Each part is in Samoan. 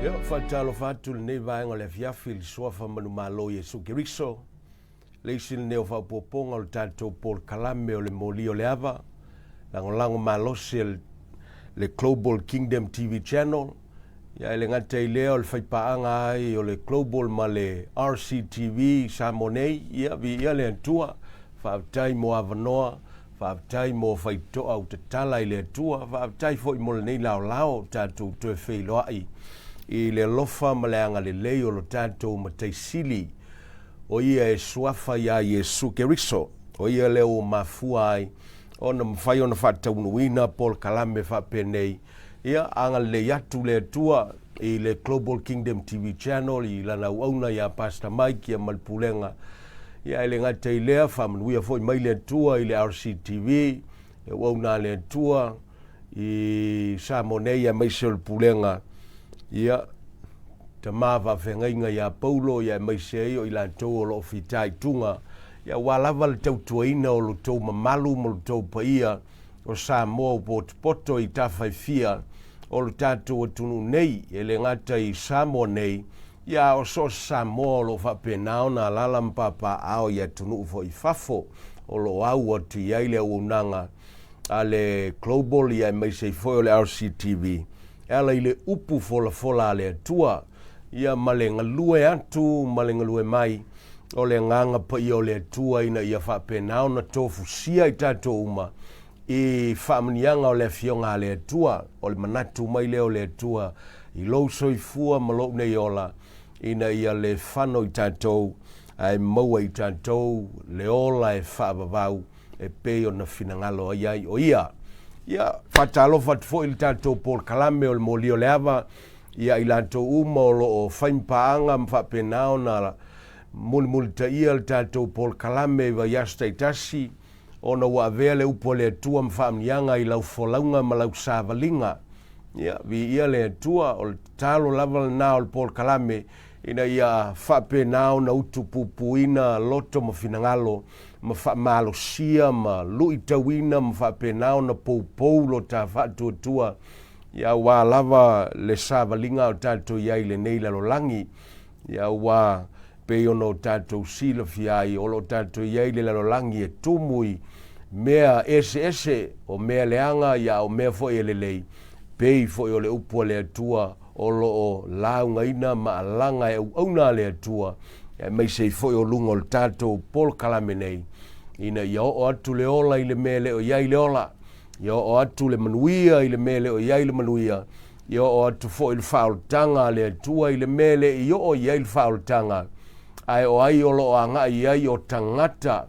Ia, faatalofa atu lenei vaega o le afiafi i le Suafa Manumalo o Iesu Keriso, le isi lenei o faaopoopoga o le tatou polokalame o le Moli o le Ava, lagolago malosi e le Global Kingdom TV Channel, ia e le gata i lea o le faipaaga ai o le Global ma le RCTV i Samoa nei, ia viia le Atua, faafetai mo avanoa, faafetai mo faitoa u tatala i le Atua, faafetai foi mo lenei laolao tatou toe feiloai i le alofa ma le agalelei o lo tatou Matai Sili, o ia e suafa iā Iesu Keriso, o ia lea ua mafua ai ona mafai ona faataunuuina polokalame faapenei. Ia, agalelei atu le Atua i le Global Kingdom TV Channel i lana auauna iā Pastor Mike ia ma le pulega. Ia, e le gata i lea, faamanuia foi mai le Atua i le RCTV, le auauna a le Atua i Samoa nei aemaise o le pulega. Ia, tama faafeagaiga iā Paulo ia aemaise ai o i latou o lo o fitaituga, ia aua lava le tautuaina o lo outou mamalu ma lo outou paia o Samoa ua potopoto i tafa e fia o lo tatou atunuu nei, e le gata i Samoa nei, ia a o so o se Samoa o lo o faapena ona alaala ma papaaao i atunuu foi i fafo o lo o au atu i ai le auaunaga a le Global ia aemaise ai foi o le RCTV e ala i le upu folafola a le Atua ia ma le galue atu ma le galue mai o le agaga paia o le Atua ina ia faapena ona tofusia i tatou uma i faamanuiaga o le Afioga a le Atua. O le manatu mai lea o le Atua i lou soifua ma lou nei ola, ina ia le fano i tatou, ae maua i tatou le ola e faavavau e pei ona finagalo ai ai o Ia. Ia, faatalofa atu foi i le tatou polokalame o le Moli o le Ava, ia i latou uma o lo o fai ma paaga ma faapena ona mulimulitaia le tatou polokalame i vaiaso taitasi, ona ua avea le upu a le Atua ma faamanuiaga i lau folauga ma lau savaliga. Ia, viia le Atua, o le tatalo lava lena o le polokalame, ina ia faapena ona utupupuina loto ma finagalo, ma faamalosia ma luitauina ma faapena ona poupou lo ta faatuatua, ia aua lava le savaliga o tatou i ai i lenei lalolagi, ia aua pei ona o tatou silafia ai, o lo o tatou i ai i le lalolagi e tumu i mea eseese, o mea leaga, ia a o mea foi e lelei, pei foi o le upu a le Atua o lo o laugaina ma alaga e auauna a le Atua, aemaise ai foi o luga o le tatou polokalame nei, ina ia oo atu le ola i le mea e le o i ai le ola, ia oo atu le manuia i le mea e le o i ai le manuia, ia oo atu foi le faaolataga a le Atua i le mea e le i oo i ai le faaolataga, ae o ai o lo o agai i ai o tagata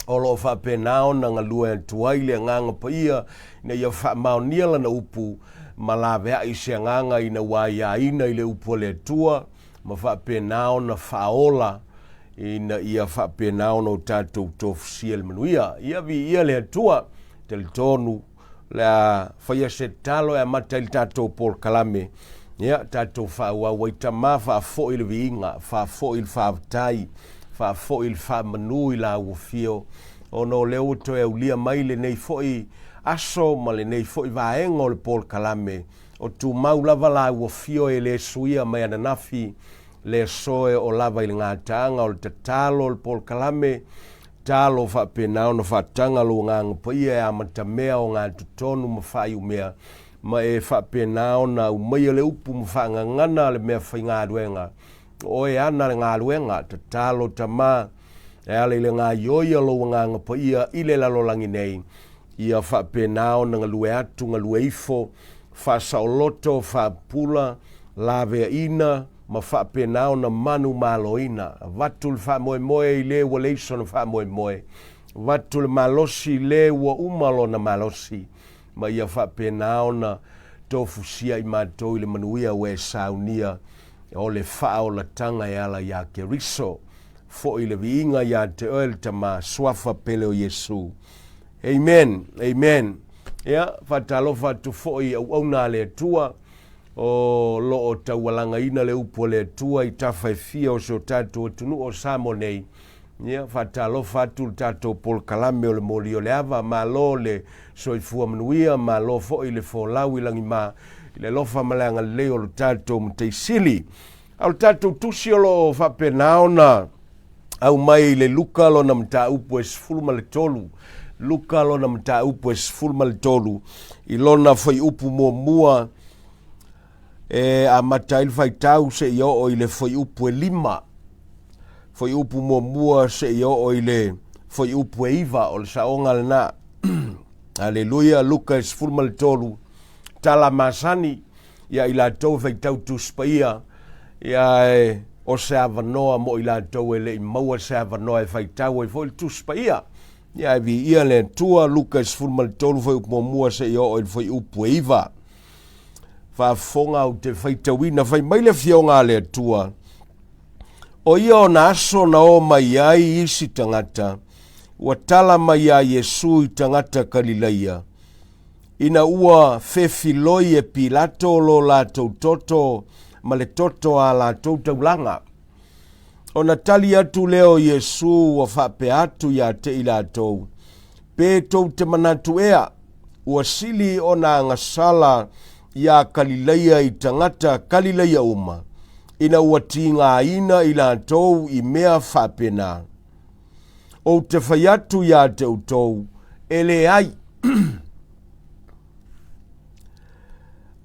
o lo o faapena ona galue atu ai le Agaga Paia ina ia faamaonia lana upu ma laveai se agaga ina ua aiaina i le upu a le Atua ma faapena ona faaola ina ia faapena ona o tatou tofusia le manuia. Ia viia le Atua, talitonu le a faia se tatalo e amata ai le tatou polokalame. Ia, tatou faaauau ai tama, faafoi le viiga, faafoi le faafetai, faafoi le faamanu i lau afio, ona o lea ua toe aulia mai lenei foi aso ma lenei foi vaega o le polokalame, o tumau lava lau afio e le suia mai ananafi, le aso e oo lava i le gataaga o le tatalo o le polokalame, talo faapena ona faataga lou Agaga Paia e amatamea o gatotonu ma faaiumea, ma e faapena ona aumaia le upu ma faagagana a le mea faigaluega. O oe e ana le galuega, tatalo tama, e ala i le gaioia o lou Agaga Paia i le lalolagi nei, ia faapena ona galue atu, galue ifo, faasaoloto, faapula, laveaina, ma faapena ona manumaloina. Avatu le faamoemoe i le ua leai sona faamoemoe, avatu le malosi i le ua uma lona malosi, ma ia faapena ona tofusia i matou i le manuia ua e saunia o le faaolataga e ala iā Keriso. Foi le viiga iā te oe le Tama, Suafa pele o Iesu. Amen. Amen. Ia, faatalofa atu foi i auauna a le Atua, o lo o taualagaina le upu a le Atua i tafa e fia o si o tatou atunuu o Samoa nei. Ia, faatalofa atu le tatou polokalame o le Moli o le Ava. Malo le soifua manuia, malo foi le folau i lagima. I le alofa ma le agalelei o lo tatou Matai Sili. A o le tatou tusi o lo o faapena ona aumai i le Luka lona mataupu e 13. Luka lona mataupu e 13 i lona fuaiupu muamua e amata ai le faitau seia oo i le fuaiupu e 5. Fuaiupu muamua seia oo i le fuaiupu e 9 o le saoga lena. Aleluia, Luka e 13, tala masani ia i latou e faitau Tusi Paia, ia e o se avanoa mo i latou e le i maua se avanoa e faitau ai foi le Tusi Paia. Ia e viia le Atua, Luka e 13 fuaiupu muamua seia oo i le fuaiupu e 9. Faafofoga ou te faitauina, fai mai le afioga a le Atua, O ia ona aso na o mai ai isi tagata, ua tala mai iā Iesu i tagata Kalilaia, ina ua fefiloi e Pilato lo latou toto ma le toto a latou taulaga. Ona tali atu lea o Iesu ua faapea atu ia te i latou, Pe tou te manatu ea, ua sili ona agasala iā Kalilaia i tagata Kalilaia uma, ina ua tigaina i latou i mea faapena. Ou te fai atu iā te outou, e leai.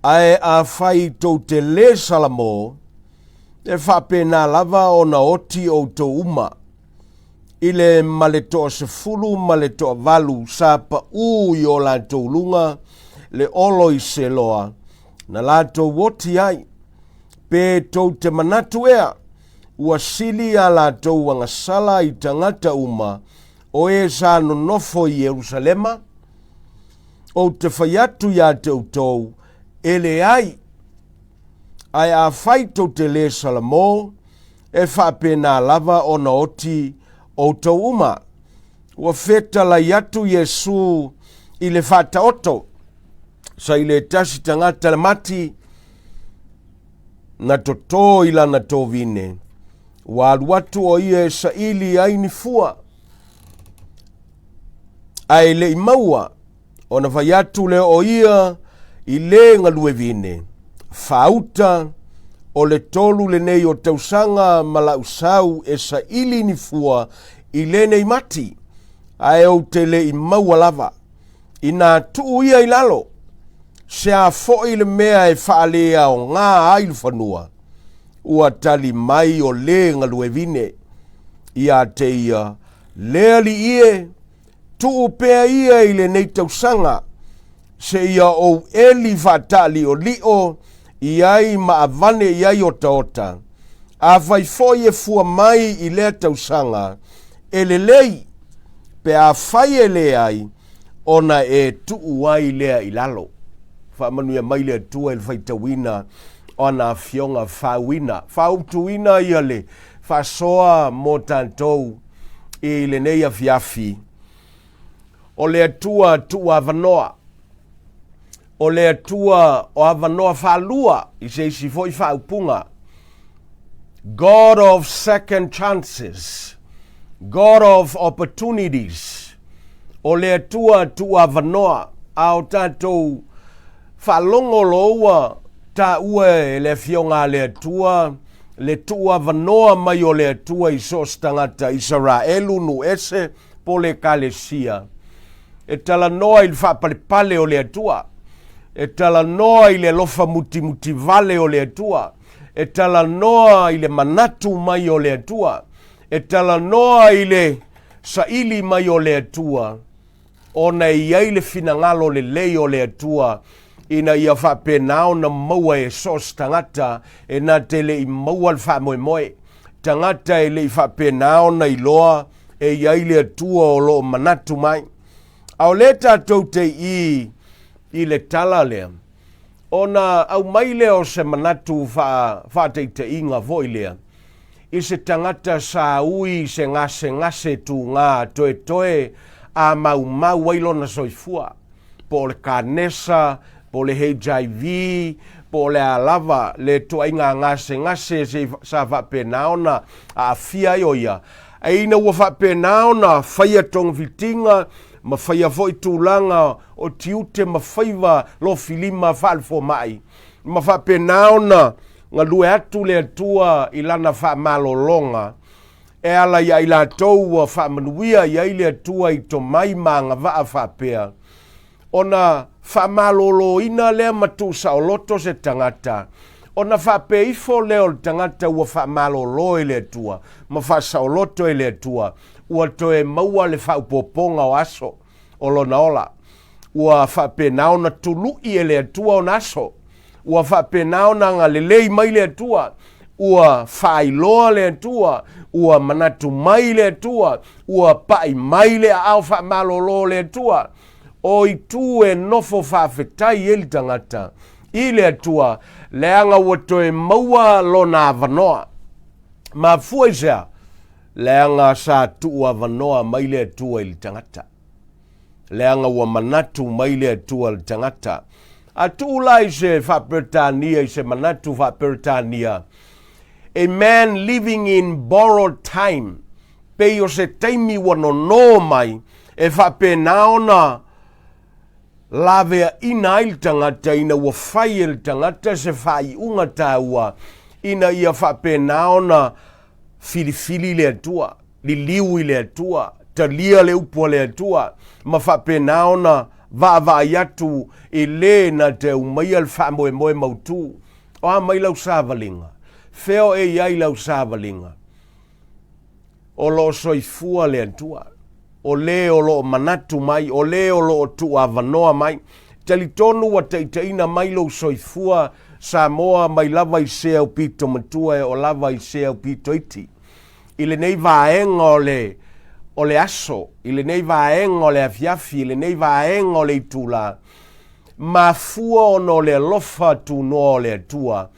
Ae afai tou te lē salamo, e faapena lava ona oti outou uma. I le ma le toasefulu ma le toavalu sa paʻū i o latou luga le olo i Seloa, na latou oti ai. Pe tou te manatu ea, ua sili a latou agasala i tagata uma o e sa nonofo i Ierusalema? Ou te fai atu iā te outou, e leai. Ae afai tou te lē salamo, e faapena lava ona oti outou uma. Ua fetalai atu Iesu i le faataoto, sa i le tasi tagata le mati, na totō i lana tovine. Ua alu atu o ia e saili ai ni fua, ae le i maua, ona fai atu lea o ia i le galue vine, Faauta, o le tolu lenei o tausaga ma la'u sau e saili ni fua i lenei mati, ae ou te le i maua lava. Inā tuu ia i lalo, se a foi le mea e faaleaogā ai le fanua? Ua tali mai o le galue vine ia te ia, Le alii e, tuu pea ia i lenei tausaga, seia ou eli faataalioliio i ai ma avane i ai otaota. Afai foi e fua mai i lea tausaga, e lelei, pe afai e leai, ona e tuu ai lea i lalo. Faamanuia mai le Atua i le faitauina o ana afioga faauina, faautuina ia le faasoa mo tatou i lenei afiafi. O le Atua tuu avanoa, o le Atua o avanoa faalua i se isi foi faaupuga. God of second chances, God of opportunities. O le Atua tuu avanoa a o tatou faalogo loa ua taua e le Afioga a le Atua le tuu avanoa mai o le Atua i so o se tagata Isaraelu, nuu ese, po o le Ekalesia. E talanoa i le faapalepale o le Atua. E talanoa i le alofa mutimutivale o le Atua. E talanoa i le manatu mai o le Atua. E talanoa i le saili mai o le Atua, ona e i ai le finagalo lelei o le Atua ina ia faapena ona maua e so o se tagata e na te le i maua le faamoemoe, tagata e le i faapena ona iloa e i ai le Atua o lo o manatu mai. A o lea tatou te i i le tala lea, ona aumai lea o se manatu faataitaiga foi lea, i se tagata sa ui i se gasegase tugā toetoe a maumau ai lona soifua, po o le kanesa, po o le HIV, po o le a lava le ituaiga gasegase sa faapena ona aafia ai o ia. Ae ina ua faapena ona faia togafitiga ma faia foi tulaga o tiute ma faiva lofilima faale-fomai. Ma faapena ona galue atu le Atua i Lana faamalologa e ala iā i latou ua faamanuia i ai le Atua i tomai ma agavaa faapea, ona faamaloloina lea ma tuusaoloto se tagata, ona faapea ifo lea o le tagata ua faamalolo e le Atua ma faasaoloto e le Atua, ua toe maua le faaopoopoga o aso o lona ola. Ua faapena ona tului e le Atua ona aso. Ua faapena ona agalelei mai le Atua. Ua faailoa le Atua. Ua manatu mai le Atua. Ua pai mai le aao faamalolo o le Atua. O itu e nofo faafetai ai le tagata i le Atua, leaga ua toe maua lona avanoa. Mafua i se a? Leaga sa tuu avanoa mai le Atua i le tagata. Leaga ua manatu mai le Atua i le tagata. A tuu la i se faa-Peretania, i se manatu faa-Peretania, a man living in borrowed time, pei o se taimi ua nonō mai e faapena ona laveaina ai le tagata ina ua fai e le tagata se faaiuga taua ina ia faapena ona filifili le Atua, liliu i le Atua, talia le upu a le Atua, ma faapena ona vaavaai atu i le na te aumaia le faamoemoe mautu. O a mai lau savaliga? Fea o e i ai lau savaliga? O lo o soifua le Atua. O le o lo o manatu mai, o le o lo o tuuavanoa mai. Talitonu ua taitaiina mai lou soifua Samoa mai lava i se aupito matua e oo lava i se aupito iti. I lenei vaega o le, o le aso, i lenei vaega o le afiafi, i lenei vaega o le itula, mafua ona o le alofa tunoa o le Atua,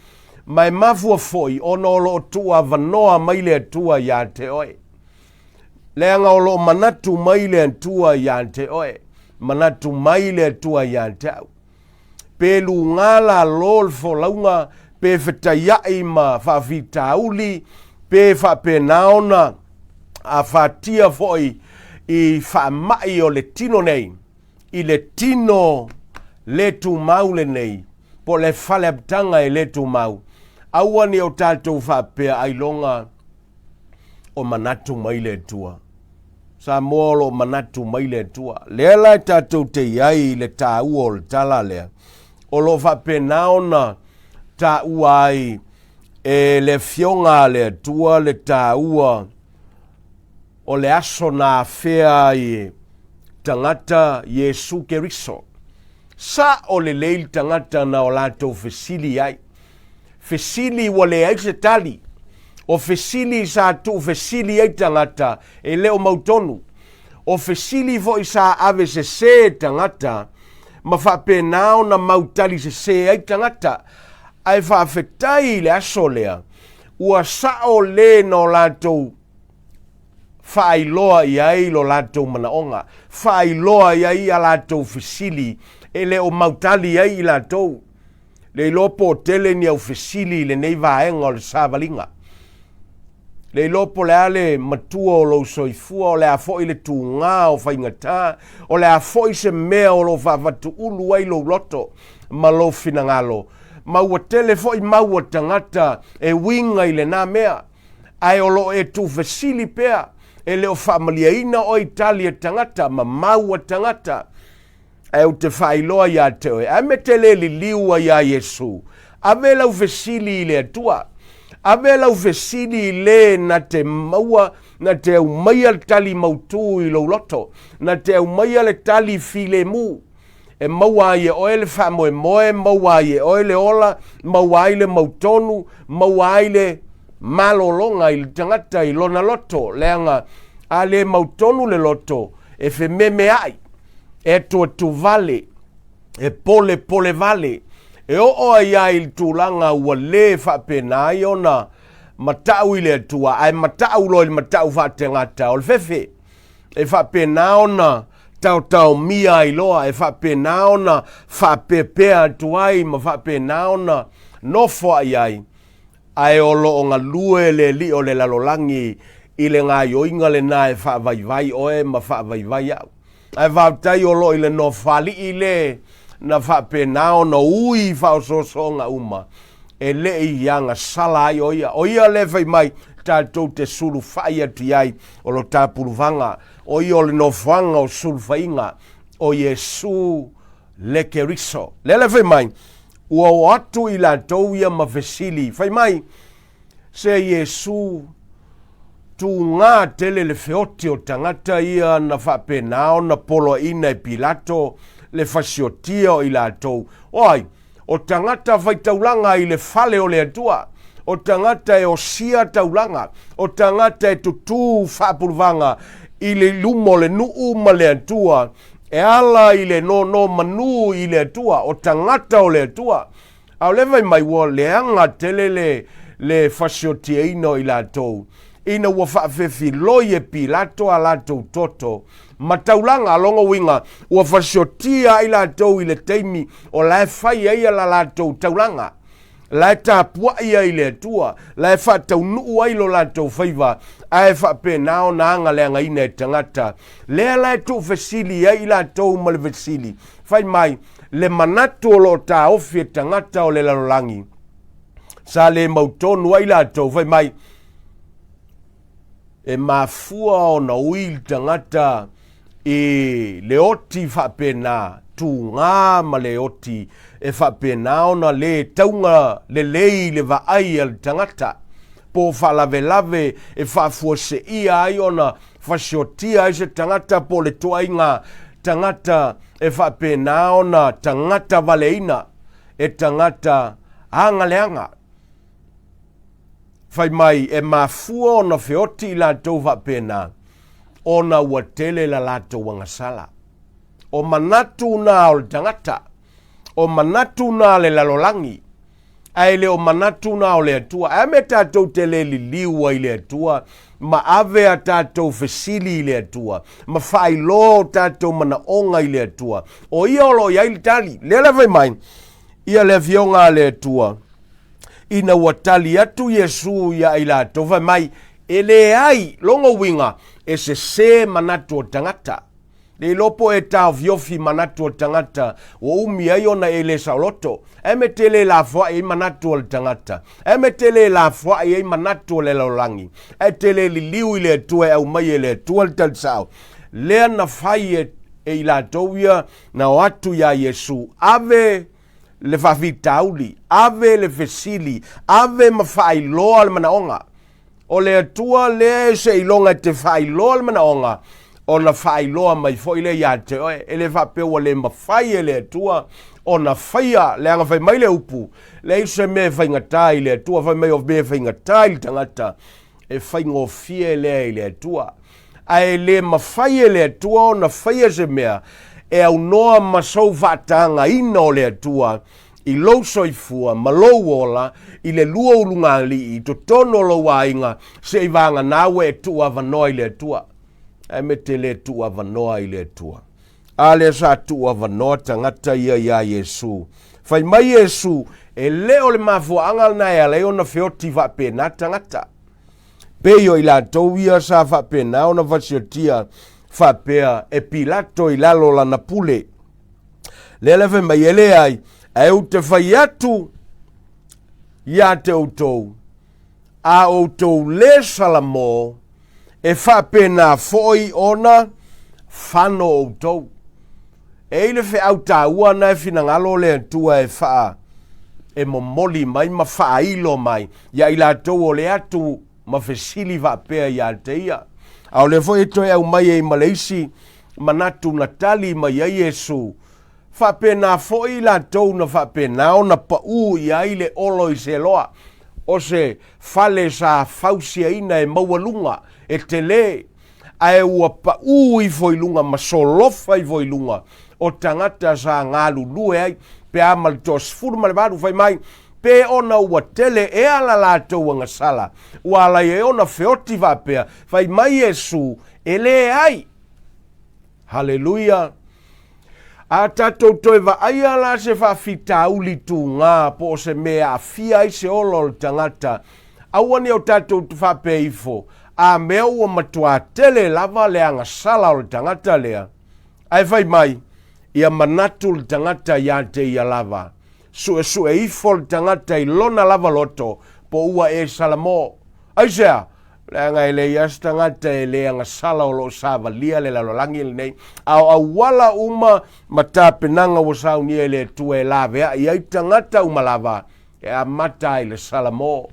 ma e mafua foi ona o lo o tuuavanoa mai le Atua iā te oe. Leaga o lo o manatu mai le Atua iā te oe, manatu mai le Atua iā te au. Pe lugā lalo le folauga, pe fetaiaʻi ma faafitauli, pe faapena ona afatia foi i faamai o le tino nei, i le tino le tumau lenei, po o le fale apitaga e le tumau, aua ne i o tatou faapea ailoga o manatu mai le Atua. Samoa o lo o manatu mai le Atua. Lea la e tatou te i ai i le taua o le tala lea, o lo o faapena ona taua ai e le Afioga a le Atua le taua o le aso na afea ai e tagata Iesu Keriso. Sa'o lelei le tagata na o latou fesili ai. Fesili ua leai se tali. O fesili sa tuufesili ai tagata e le o mautonu. O fesili foi sa ave sesē tagata ma faapena ona mau tali sesē ai tagata. Ae faafetai i le aso lea, ua sa'o le na o latou faailoa i ai lo latou manaoga, faailoa i ai a latou fesili e le o mautali ai i latou. Le iloa po o tele ni au fesili i lenei vaega o le savaliga. Le iloa po o le a le matua o lou soifua, o le a foi le tugā o faigata, o le a foi se mea o lo o faafatuulu ai lou loto ma lou finagalo, ma ua tele foi mau a tagata e uiga i lena mea. Ae o lo o e tuufesili pea, e le o faamalieina oe i tali a tagata ma mau a tagata. Ae ou te faailoa iā te oe, a me te le liliu ai iā Iesu, ave lau fesili i le Atua. Ave lau fesili i le na te maua, na te aumaia le tali mautū i lou loto, na te aumaia le tali filemu. E maua ai e oe le faamoemoe, maua ai e oe le ola, maua ai le mautonu, maua ai le malologa i le tagata i lona loto, leaga a le mautonu le loto, e fememeai, e atuatuvale, e polepolevale, e oo ai lava i le tulaga ua le faapena ai ona matau i le Atua, ae matau loa i le matau faategata o le fefe. E faapena ona taotaomia ai loa, e faapena ona faapeapea atu ai ma faapena ona nofoai ai, ae o lo o galue le alii o le lalolagi i le gaoioiga lena e faavaivai oe ma faavaivai au. Ae faafetai o lo o i le Nofoalii le na faapena ona ui i faaosoosoga uma, e le i agasala ai o ia. O ia lea e fai mai tatou te sulufai atu i ai o lo tapuluvaga, o ia o le nofoaga o sulufaiga o Iesu le Keriso. Lea la fai mai, ua o atu i latou ia ma fesili, fai mai, Se Iesu, tugā tele le feoti o tagata ia na faapena ona poloaiina e Pilato le fasiotia o i latou. O ai? O tagata faitaulaga i le fale o le Atua, o tagata e osia taulaga, o tagata e tutū faapuluvaga i le luma o le nuu ma le Atua, e ala i le nonomanu i le Atua, o tagata o le Atua. A o lea fai mai ua leaga tele le, le fasiotiaina o i latou, ina ua faafefiloi e Pilato a latou toto ma taulaga. Lona uiga, ua fasiotia ai latou i le taimi o la e fai ai la latou taulaga, la e tapuai ai i le Atua, la e faataunuu ai lo latou faiva, ae faapena ona agaleagaina e tagata. Lea la e tuufesili ai i latou ma le fesili, fai mai, le manatu o lo o taofi e tagata o le lalolagi, sa le mautonu ai latou, fai mai, e mafua ona ui le tagata i le oti faapena, tugā ma le oti e faapena ona le tauga lelei i le vaai a le tagata, po o faalavelave e faafuaseia ai ona fasiotia ai se tagata po o le tuaiga tagata e faapena ona tagata valeina e tagata agaleaga. Fai mai e mafua ona feoti i latou faapena, ona ua tele la latou agasala. O manatu na o le tagata, o manatu na le lalolagi, ae le o manatu na o le Atua. Ae a mea tatou te le liliu ai i le Atua ma ave a tatou fesili i le Atua ma faailoa o tatou manaoga i le Atua, o Ia o lo o i ai le tali. Lea la fai mai ia le Afioga a le Atua, ina ua tali atu Iesu iā i latou, fai mai, E leai, lona uiga, e sesē manatu o tagata. Le iloa po e taofiofi manatu o le tagata ua umi ai ona e le saoloto. Ae me te le lafoai ai manatu o le tagata. Ae me te le lafoai ai manatu o le lalolagi. Ae te le liliu i le Atua e aumai e le Atua le tali sao. Lea na fai e, e i latou ia na o atu iā Iesu, ave le faafitauli, ave le fesili, ave ma faailoa le manaoga. O le Atua lea e seiloga e te faailoa le manaoga, ona faailoa mai foi lea ia te oe. E le faapea ua le mafai e le Atua ona faia, leaga fai mai le upu, leai se mea e faigata i le Atua, fai mai o mea e faigata i le tagata, e faigofie lea i le Atua. Ae e le mafai e le Atua ona faia se mea e aunoa ma sou faatagaina o le Atua i lou soifua ma lou ola i le lua ulugalii i totonu o lou aiga seivagana ua e tuuavanoa i le Atua. Ae me te le tuuavanoa i le Atua. A lea sa tuuavanoa tagata ia iā Iesu. Fai mai Iesu, e le o le mafuaaga lena e ala ai ona feoti faapena tagata. Pei o i latou ia sa faapena ona fasiotia faapea e Pilato i lalo o lana pule. Lea la fai mai, e leai, ae ou te fai atu iā te outou, a outou le salamo, e faapena foi ona fano outou. E i le feau taua na e finagalo le Atua e faa e momoli mai ma faailo mai ia i latou o le atu ma fesili faapea ia te ia. A o lea foi e toe aumai ai ma le isi manatu na tali mai ai Iesu, faapena foi i latou na faapena ona paū i ai le olo i Seloa, o se fale sa fausiaina e maualuga, e telē, ae ua paū ifo i luga ma solofa ifo i luga o tagata sa galulue ai, pe a ma le 18, fai mai, pe ona ua tele ea la latou agasala, ua ala ai ona feoti faapea, fai mai Iesu, e leai. Haleluia! A tatou toe vaaia la se faafitauli tugā po o se mea e aafia ai se ola o le tagata, aua ne o tatou faapea ifo, a mea ua matuā tele lava le agasala o le tagata lea. Ae fai mai, Ia manatu le tagata iā te ia lava. Suesue ifo le tagata i lona lava loto, po ua e salamo. Aisea? Leaga e leai lava se tagata e le agasala o lo o savalia le lalolagi lenei, a o auala uma ma tapenaga ua saunia e le Atua e laveai ai tagata uma lava, e amata ai le salamo,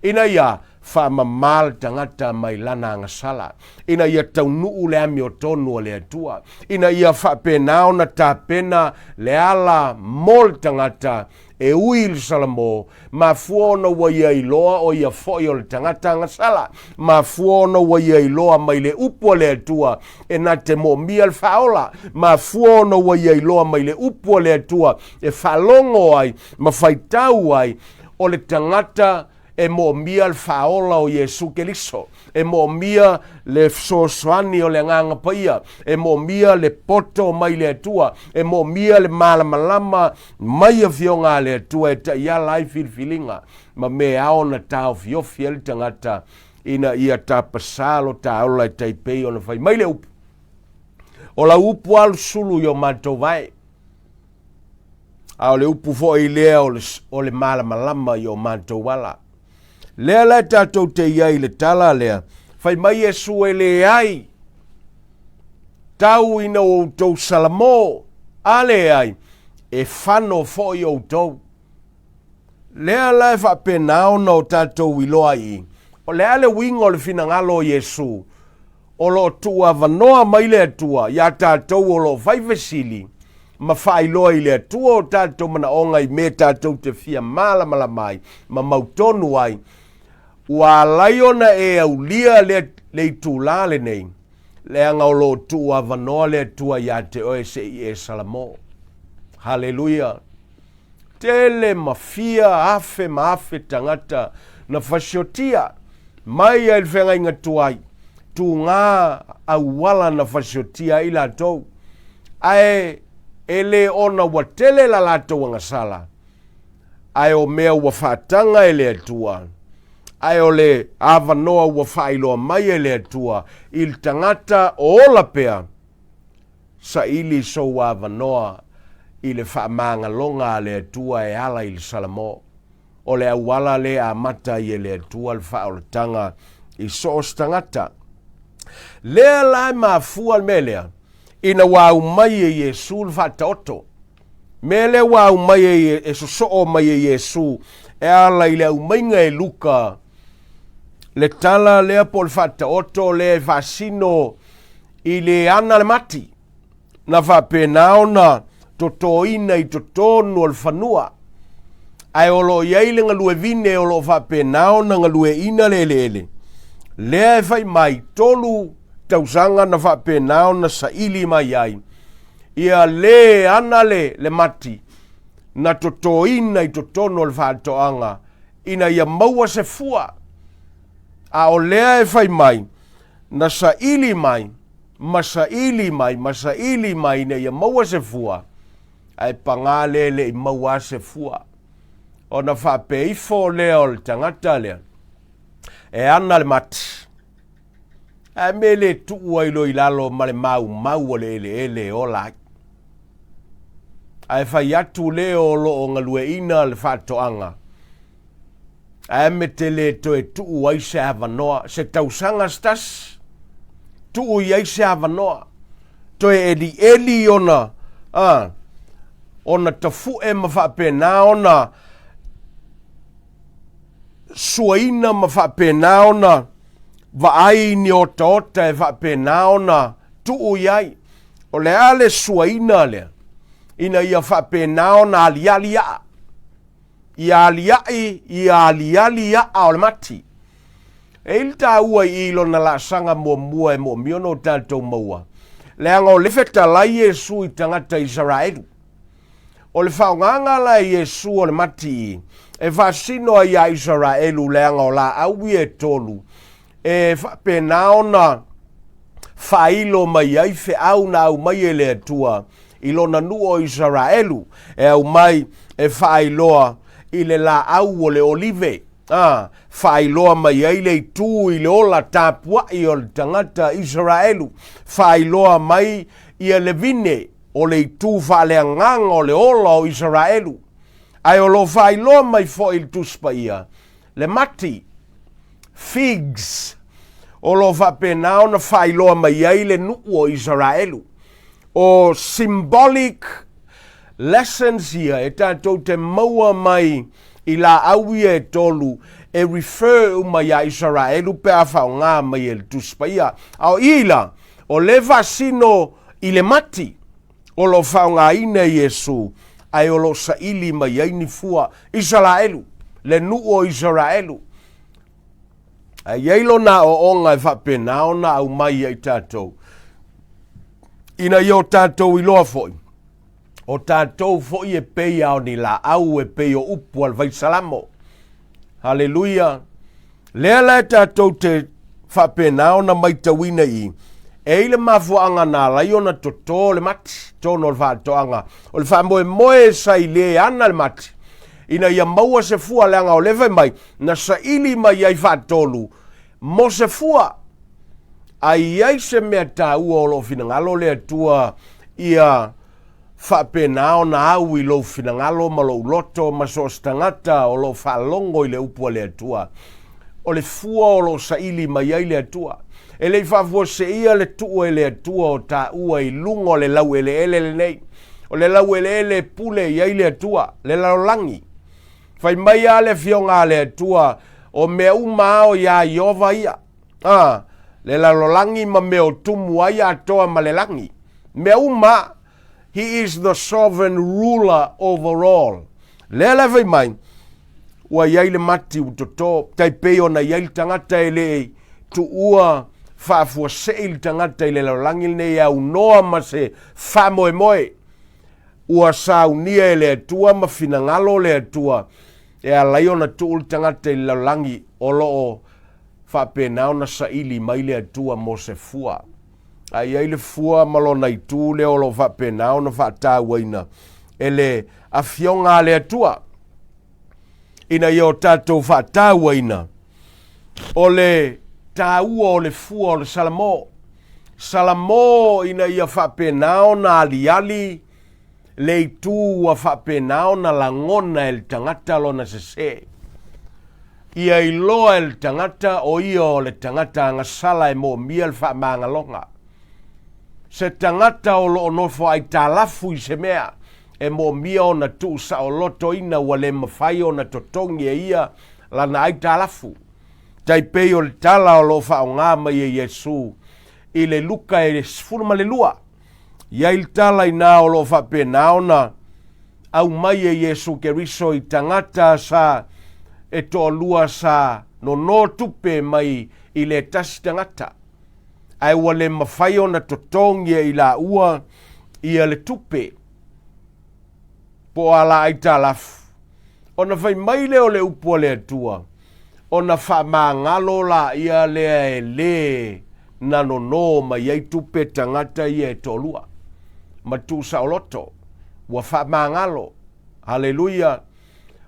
ina ia faamama le tagata mai lana agasala, ina ia taunuu le amiotonu a le Atua, ina ia faapena ona tapena le ala mo le tagata e ui i le salamo, mafua ona ua ia iloa o ia foi o le tagata agasala, mafua ona ua ia iloa mai le upu a le Atua e na te moomia le faaola, mafua ona ua ia iloa mai le upu a le Atua e faalogo ai ma faitau ai o le tagata e moomia le faaola o Iesu Keriso, e moomia le fesoasoani o le Agaga Paia, e moomia le poto mai le Atua, e moomia le malamalama mai afioga a le Atua e taiala ai filifiliga ma mea ao ona taofiofi ai le tagata ina ia tapasā lo ta ola e tai pei ona fai mai le upu. O lau upu alu sulu i o matou vae. A o le upu foi lea o le malamalama i o matou ala. Lea la e tatou te i ai i le tala lea, fai mai Iesu e leai, tau ina outou salamo, a leai, e fano foi outou. Lea la e faapena ona o tatou iloa i i, o le a le uiga o le finagalo o Iesu, o lo o tuuavanoa mai le Atua iā tatou o lo o fai fesili ma faailoa i le Atua o tatou manaoga i mea tatou te fia malamalama ai ma mautonu ai, ua alai ona e aulia le, le itulā lenei, leaga o lo o tuuavanoa le Atua iā te oe se i e salamo. Haleluia! Tele ma fia afe ma afe tagata na fasiotia mai ai le feagaiga tuai, tugā auala na fasiotia ai latou, ae e le ona ua tele la latou agasala, ae o mea ua faataga e le Atua, ae o le avanoa ua faailoa mai e le Atua i le tagata o ola pea, Saili sou avanoa i le faamagaloga a le Atua e ala i le Salamo. O le auala lea amata ai e le Atua le faaolataga i so o se tagata. Lea la e mafua le mea lea, ina ua aumai e Iesu le faataoto. Mea lea ua aumai e, e sosoo mai e Iesu e ala i le aumaiga e Luka le tala lea po o le faataoto lea e faasino i le ana le mati, na faapena ona totoina i totonu o le fanua. Ae o lo o i ai le galuevine o lo o faapena ona galueina le eleele, lea e fai mai tolu tausaga na faapena ona saili mai ai, ia le ana le, le mati, na totoina i totonu o le faatoaga, ina ia maua se fua. A o lea e fai mai, na saili mai, ma saili mai, ma saili mai ina ia maua se fua, ae pagā lea e le i maua a se fua. Ona faapea ifo lea o le tagata lea, e ana le mati, ae me le tuu ai loa i lalo ma le maumau o le eleele e ola ai. Ae fai atu lea o lo o galueaiina le faatoaga, ae me te le toe tuu ai se avanoa, se tausaga se tasi, tuu i ai se avanoa, toe elieli ona, a, ona tafu'e ma faapena ona suaina ma faapena ona vaai ni otaota e faapena ona tuu i ai. O le a le suaina lea? Ina ia faapena ona aliali aa. Ia aliaʻi, ia aliali aʻa o le mati. E i le taua i i lona laasaga muamua e moomia ona o tatou maua, leaga o le fetalai Iesu i tagata Isaraelu. O le faaaogaga la e Iesu o le mati i, e faasino ai iā Isaraelu leaga o laau ia e tolu, e faapena ona faailo mai ai feau na aumai e le Atua i lona nuu o Isaraelu, e aumai e faailoa i le laau o le olive, a, faailoa mai ai le itu i le ola tapuai o le tagata Isaraelu, faailoa mai ia le vine. o le itu faaleagaga o le ola o Isaraelu, ae o lo o faailoa mai foi i le Tusi Paia le mati, figs, o lo o faapena ona faailoa mai ai le nuu o Isaraelu. O symbolic lessons ia e tatou te maua mai i laau ia e tolu e refer uma iā Isaraelu pe a faaaoga mai e le Tusi Paia. A o i la, o le faasino i le mati o lo o faaaogaina e Iesu, ae o lo o saili mai ai ni fua Isaraelu, le nuu o Isaraelu. Ae i ai lona aoaoga e faapena ona aumai ia i tatou, ina ia o tatou iloa foi, o tatou foi e pei a o ni laau e pei o upu a le Vaisalamo. Haleluia! Lea la e tatou te faapena ona maitauina i i, e i le mafuaaga na ala ai ona toto le mati, tonu o le faatoaga. O le faamoemoe sa i le ana le mati, ina ia maua se fua, leaga o lea fai mai, na saili mai ai faatolu mo se fua. A i ai se mea taua o loo finagalo le Atua ia faapena ona au i lou finagalo ma lou loto ma so o se tagata o lo o faalogo i le upu a le Atua, o le fua o lo o saili mai ai le Atua. E le i faafuaseia le tuu e le Atua o taua i luga o le laueleele lenei. O le laueleele e pule i ai le Atua, le lalolagi. Fai mai lava le Afioga a le Atua, o mea uma lava o iā Ieova ia. A, le lalolagi ma mea o tumu ai atoa ma le lagi. Mea uma, He is the sovereign ruler over all. Lea la fai mai, ua i ai le mati ua toto, tai pei ona i ai le tagata e le tuua faafuasei le tagata i le lalolagi lenei e aunoa ma se faamoemoe. Ua saunia e le Atua ma finagalo le Atua e ala ai ona tuu le tagata i le lalolagi o lo o faapena ona saili mai le Atua mo se fua. A i ai le fua ma lona itu lea o lo o faapena ona faatauaina e le Afioga a le Atua, ina ia o tatou faatauaina o le taua o le fua o le Salamo. Salamo ina ia faapena ona aliali le itu ua faapena ona lagona e le tagata lona sesē. Ia iloa e le tagata o ia o le tagata agasala e moomia le faamagaloga. Se tagata o lo o nofo aitalafu i se mea, e moomia ona tuusaolotoina ua le mafai ona totogi e ia lana aitalafu. Tai pei o le tala o lo o faaaoga mai e Iesu i le Luka e 12. I ai le tala inā o lo o faapena ona aumai e Iesu Keriso i tagata sa e toalua sa nono tupe mai i le tasi tagata, ae ua le mafai ona totogi e i laua ia le tupe po o ala aitalafu. Ona fai mai lea o le upu a le Atua, ona faamagalo laia lea e lē na nonō mai ai tupe tagata ia e toalua, ma tuusaoloto, ua faamagalo. Haleluia!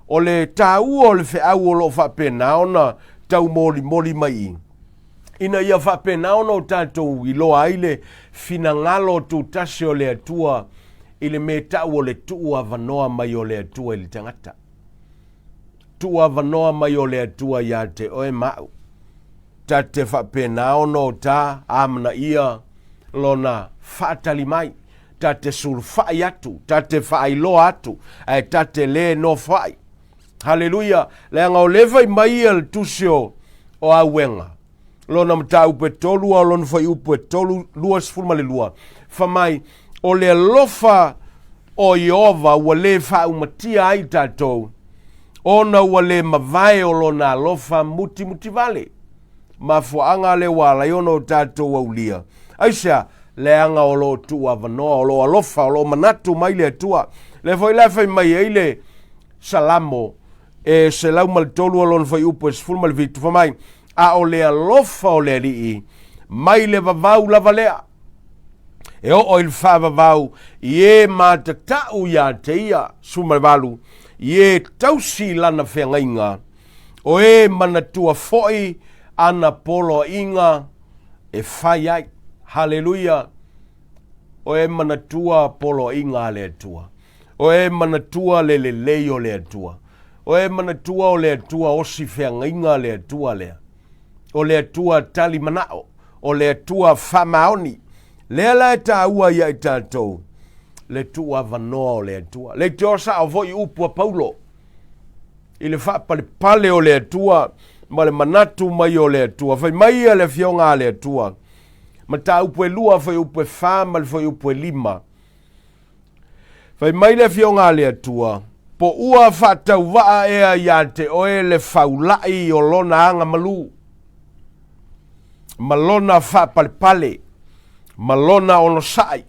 O le taua o le feau o lo o faapena ona taumolimoli mai i, ina ia faapena ona o tatou iloa ai le finagalo tutasi o le Atua i le mea tau o le tuu avanoa mai o le Atua i le tagata. Tuu avanoa mai o le Atua iā te oe ma au. Ta te faapena ona o ta amanaia lona faatali mai. Ta te sulufai atu, ta te faailoa atu, ae ta te lē nofoai. Haleluia! Leaga o lea fai mai ia le tusi o, o Auega, lona mataupu e tolu a o lona fuaiupu e tolu, 22, fai mai, o le alofa o Ieova ua lē faaumatia ai tatou, ona ua lē mavae o lona alofa mutimutivale. Mafuaaga lea ua ala ai ona o tatou aulia. Aisea? Leaga o lo o tuu avanoa, o lo o alofa, o lo o manatu mai le Atua. Lea foi la e fai mai ai le Salamo e 103 o lona fuaiupu e 17, fai mai, A o le alofa o le Alii mai le vavau lava lea, e oo i le faavavau i e matatau iā te ia, 18, i e tausi i lana feagaiga, o e manatua foi ana poloaiga e fai ai. Haleluia! O e manatua poloaiga a le Atua. O e manatua le lelei o le Atua. O e manatua o le Atua osi feagaiga le Atua lea. O le Atua tali manao. O le Atua faamaoni. Lea la e taua ia i tatou le tuuavanoa o le Atua. Le te osa o foi upu a Paulo i le faapalepale o le Atua ma le manatu mai o le Atua. Fai mai ia le afioga a le Atua, mataupu e 2, fuaiupu e 4 ma le fuaiupu e 5. Fai mai le afioga a le Atua, po ua faatauvaa ea iā te oe le faulai o lona agamalu, ma lona faapalepale, ma lona onosai,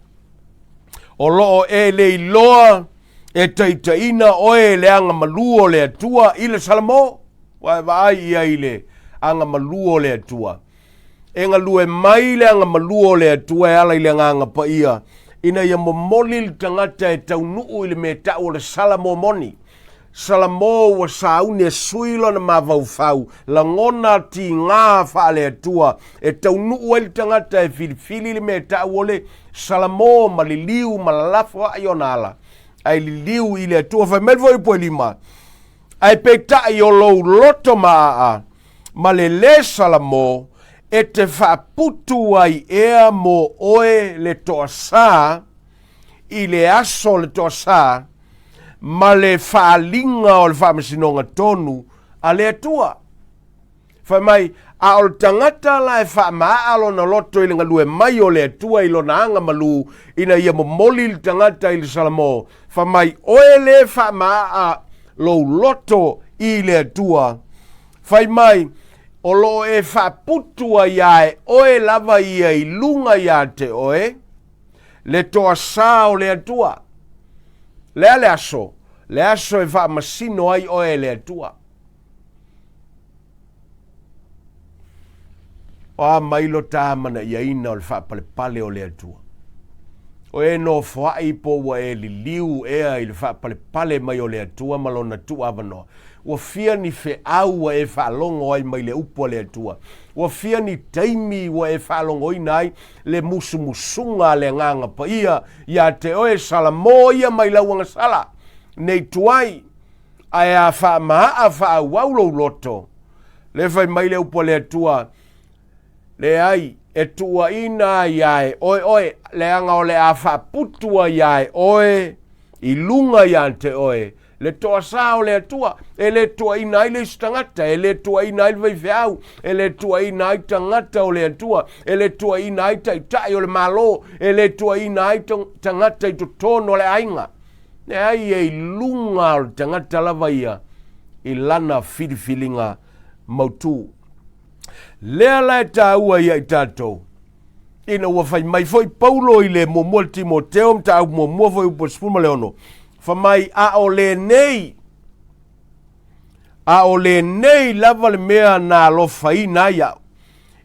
o loo e le iloa e taitaiina oe e le agamalu o le Atua i le Salamo. Ua e vaai ia i le agamalu o le Atua. E galue mai le agamalu o le Atua e ala i le agaga paia, ina ia momoli le tagata e taunuu i le mea tau o le Salamo moni. Salamo ua sauni e sui lona mafaufau, lagona tigā faale-Atua e taunuu ai le tagata e filifili le mea tau o le Salamo ma liliu ma lalafo ai ona ala, ae liliu i le Atua. Fai mai le fuaiupu e 5, ae peitai o lou loto maaa ma le lē Salamo e te faaputu ai ea mo oe le toasā i le aso o le toasā ma le faaaliga o le faamasinoga tonu a le Atua. Fai mai, a o le tagata la e faamaa lona loto i le galue mai o le Atua i lona aga malū, ina ia momoli le tagata i le Salamo, fai mai, oe lē faamaa lou loto i le Atua. Fai mai, o loo e faaputu ai e oe lava ia i luga iā te oe, le toasā o le Atua. Le a le aso? Le aso e faamasino ai oe e le Atua. O a mai lo tā manaiaina o le faapalepale o le Atua. O e nofoai po ua e liliu ea i le faapalepale mai o le Atua ma lona tuuavanoa. Ua fia ni feau ua e faalogo ai mai le upu a le Atua. Ua fia ni taimi ua e faalogoina ai le musumusuga a le Agaga Paia iā te oe Salamo ia mai lau agasala, nei tuai, ae a faamaa faaauau lou loto. Le fai mai le upu a le Atua, leai, e tuuaina ai iā e oe oe, leaga o le a faaputu ai iā e oe i luga iā te oe, le toasā o le Atua, e le tuuaina ai le isi tagata, e le tuuaina ai le faifeau, e le tuuaina ai tagata o le Atua, e le tuuaina ai taitai o le Malo, e le tuuaina ai tagata i totonu o le aiga. Leai, e i luga o le tagata lava ia i lana filifiliga mautū. Lea la e taua ia i tatou, ina ua fai mai foi Paulo i le muamua le Timoteo, mataupu muamua fuaiupu 16, fai mai, a o lenei, a o lenei lava le mea na alofaina ai au,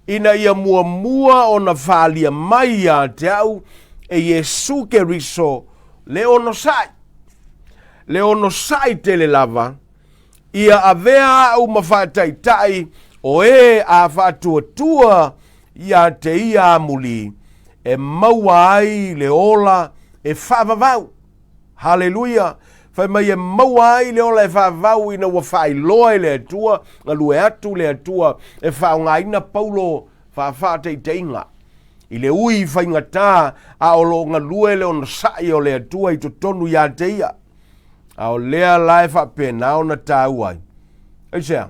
ina ia muamua ona faalia mai ia te au e Iesu Keriso le onosai, le onosai tele lava, ia avea au ma faataitai o e a faatuatua iā te ia amuli e maua ai le ola e faavavau. Haleluia! Fai mai e maua ai le ola e faavavau ina ua faailoa e le Atua, galue atu le Atua e faaaogaina Paulo faafaataitaiga i le ui faigatā a o loo galue le onosai o le Atua i totonu iā te ia. A o lea la e faapena ona taua ai. Aisea?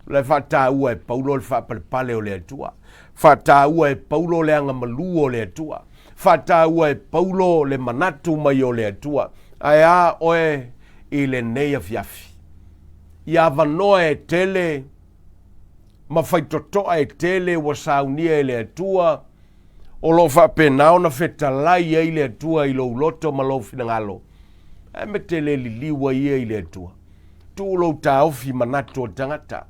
La e faataua e Paulo le faapalepale o le Atua. Faataua e Paulo le agamalu o le Atua. Faataua e Paulo le manatu mai o le Atua. Ae a oe i lenei afiafi? Ia avanoa e tele ma faitotoa e tele ua saunia e le Atua, o loo faapena ona fetalai ai le Atua i lou loto ma lou finagalo. Ae me te le liliu ai ia i le Atua. Tuu lou taofi manatu o le tagata,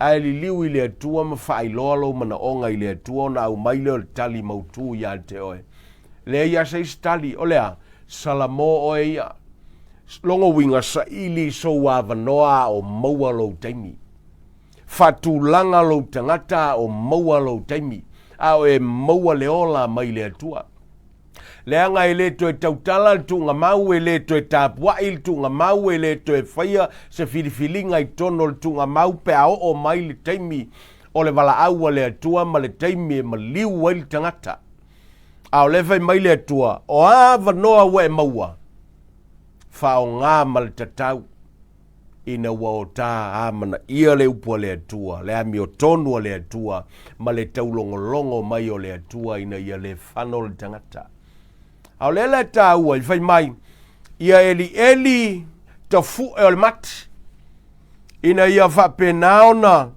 ae liliu i le Atua ma faailoa lou manaoga i le Atua ona aumai lea o le tali mautū iā te oe. Leai a se isi tali, o le a? Salamo oe ia. Logo uiga saili sou avanoa a o maua lou taimi. Faatulaga lou tagata a o maua lou taimi, a o e maua le ola mai le Atua. Leaga e le toe tautala le tuugamau, e le toe tapuai le tuugamau, e le toe faia se filifiliga i totonu o le tuugamau pe a oo mai le taimi o le valaau a le Atua ma le taimi e maliu ai le tagata. A o lea e fai mai le Atua, o a avanoa ua e maua, faaaoga ma le tatau ina ua o ta amanaia le upu a le Atua, le amiotonu a le Atua, ma le taulogologo mai o le Atua ina ia le fano le tagata. A o lea la e taua i fai mai, ia elieli tafu'e o le mati, ina ia faapena ona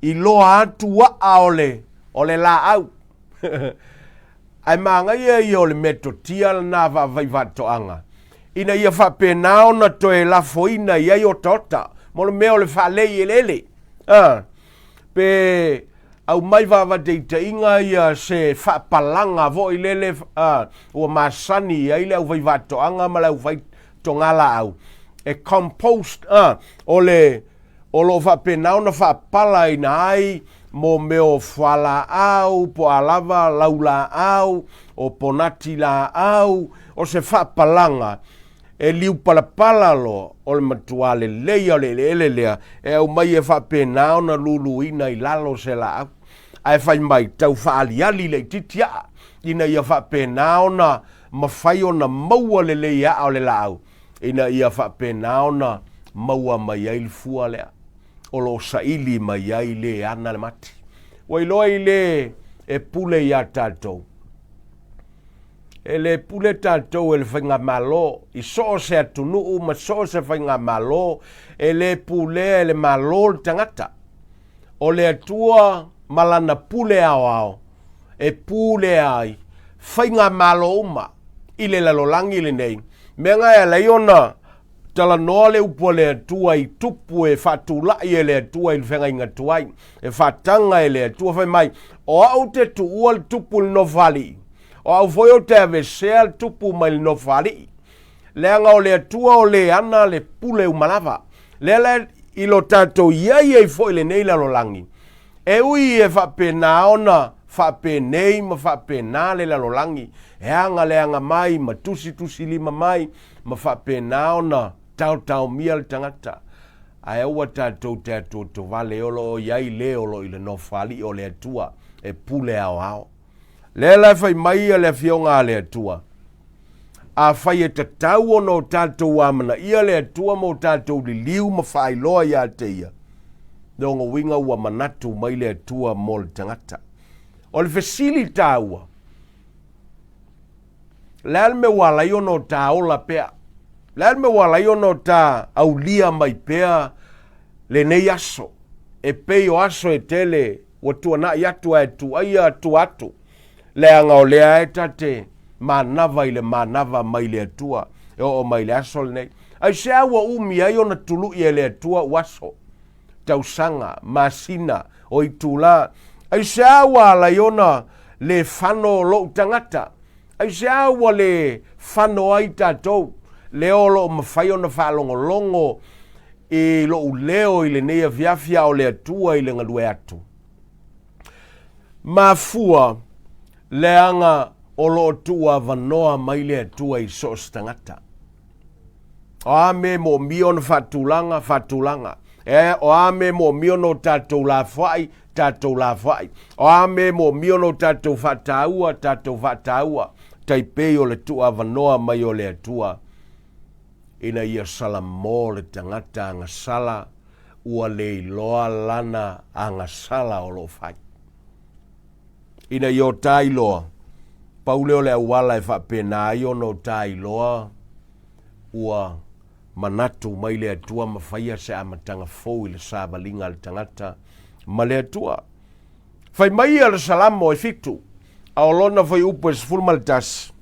iloa atu a'a o le, o le laau. Ae manaia ia o le metotia lena faafaifaatoaga ina ia faapena ona toe lafoina i ai otaota mo le mea o le faalei eleele. A, pe aumai faavateitaiga ia se faapalaga foi lele a, ua masani i ai le aufaifaatoaga ma le aufaitogalaau e compost a, o le o lo o faapena ona faapalaina ai mo mea o fualaau, po o a lava laulaau, o ponati laau, o se faapalaga e liupalapala loa o le matuā lelei o le eleele lea e aumai e faapena ona luluina i lalo se laau. Ae fai mai, tau faaaliali laitiiti aa, ina ia faapena ona mafai ona maua lelei e aa o le laau, ina ia faapena ona maua mai ai le fua lea o lo o saili mai ai le ana le mati. Ua iloa i le e pule iā tatou. E le pule tatou e le faigamalo i so o se atunuu ma so o se faigamalo, e le pulea e le Malo le tagata. O le Atua ma Lana pule aoao e pulea ai faigamalo uma i le lalolagi lenei. Mea na e ala ai ona talanoa le upu a le Atua i tupu e faatulai e le Atua i le feagaiga tuai, e faataga e le Atua, fai mai, O au te tuua le tupu i le nofoalii, o au foi ou te avesea le tupu mai le nofoalii. Leaga o le Atua o le ana le pule uma lava. Lea la i lo tatou i ai ai foi i lenei lalolagi, e ui e faapena ona faapenei ma faapena le lalolagi, e aga leaga mai ma tusitusilima mai ma faapena ona taotaomia le tagata, ae aua tatou te atuatovale o lo o i ai le o lo o i le Nofoalii o le Atua e pule aoao. Lea la e fai mai ia le Afioga a le Atua, Afai e tatau ona o tatou amanaia le Atua ma o tatou liliu ma faailoa ia te Ia, lona uiga ua manatu mai le Atua mo le tagata. O le fesili taua, le a le mea ua ala ai ona o ta ola pea? Le a le mea ua ala ai ona o ta aulia mai pea lenei aso, e pei o aso e tele ua tuanai atu ae tuaia tua atu, leaga o lea e ta te manava i le manava mai le Atua e oo mai le aso lenei. Aisea ua umi ai ona tului e le Atua u aso, tausaga, masina, o itulā? Aisea ua ala ai ona le fano lou tagata? Aisea ua le fano ai tatou, lea o lo o mafai ona faalogologo i lou leo i lenei afiafi a o le Atua i le galue atu? Mafua, leaga o lo o tuuavanoa mai le Atua i so o se tagata. O a mea e moomia ona faatulaga, faatulaga. E, o a mea e moomia ona o tatou lafoai, tatou lafoai. O a mea e moomia ona o tatou faataua, tatou faataua. Tai pei o le tuuavanoa mai o le Atua ina ia salamo le tagata agasala ua le iloa lana agasala o lo o fai. Ina ia o ta iloa, pau lea o le auala e faapena ai ona o ta iloa ua manatu mai le Atua ma faia se amataga fou i le savaliga a le tagata ma le Atua. Fai mai ia le Salamo e 7, a o lona fuaiupu e 11,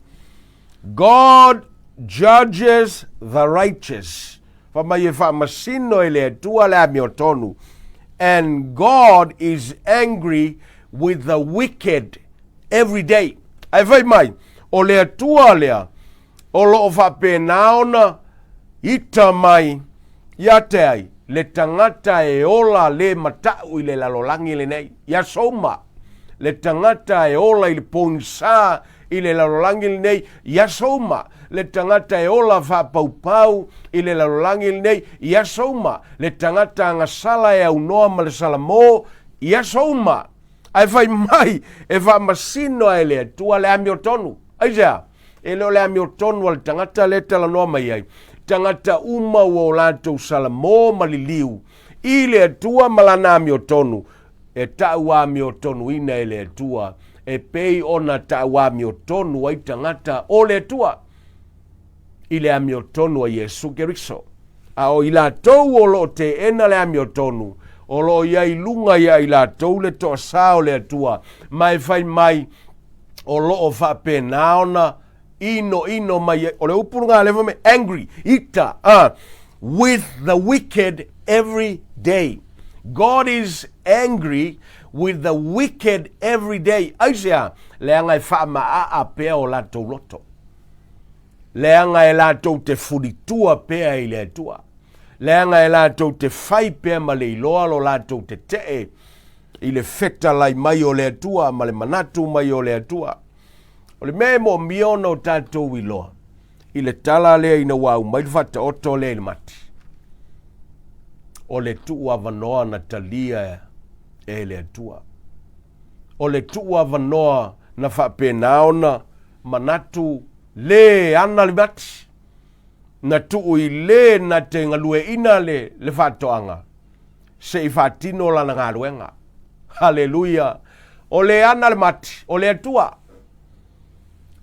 God judges the righteous. Fai mai e faamasino e le Atua le amiotonu. And God is angry with the wicked every day. Ae fai mai, o le Atua lea, o lo o faapena ona ita mai ia te ai le tagata e ola le matau i le lalolagi lenei, i aso uma, le tagata e ola i le pogisa i le lalolagi lenei i aso uma, le tagata e ola faapaupau i le lalolagi lenei i aso uma, le tagata agasala e aunoa ma le salamo i aso uma. Ae fai mai e faamasino e le Atua le amiotonu. Aisea? E le o le amiotonu a le tagata lea e talanoa mai ai. Tagata uma ua o latou salamo ma liliu i le Atua ma lana amiotonu, e tau amiotonuina e le Atua, e pei ona tau amiotonu ai tagata o le Atua i le amiotonu a Iesu Keriso. A o i latou o lo o teena le amiotonu, o lo o i ai i luga iā i latou le toasā o le Atua, ma e fai mai, o lo o faapena ona inoino mai ai. O le upu lena lea fai mai, angry, ita, with the wicked every day. God is angry with the wicked every day. Aisea? Leaga e faamaaa pea o latou loto. Leaga e latou te fulitua pea i le Atua. Leaga e latou te fai pea ma le iloa lo latou tetee i le fetalai mai o le Atua ma le manatu mai o le Atua. O le mea e moomia ona o tatou iloa i le tala lea ina ua aumai le faataoto lea i le mati, o le tuu avanoa na talia e le Atua. O le tuu avanoa na faapena ona manatu le ana le mati, na tuu i le na te galueaiina le faatoaga se i faatino lana galuega. Haleluia! O le ana le mati, o le Atua.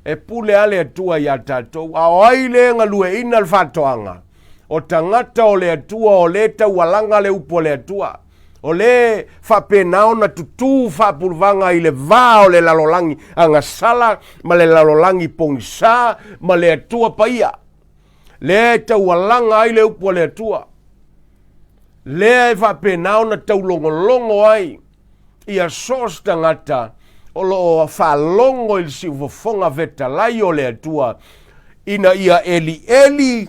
E pule a le Atua iā tatou. A o ai le galueaiina le faatoaga? O tagata o le Atua, o le taualaga le upu a le Atua. O le faapena ona tutū faapuluvaga i le va o le lalolagi agasala ma le lalolagi pogisā ma le Atua paia. Lea e taualaga ai le upu a le Atua. Lea e faapena ona taulogologo ai ia so o se tagata o lo o faalogo i le siufofoga fetalai o le Atua, ina ia elieli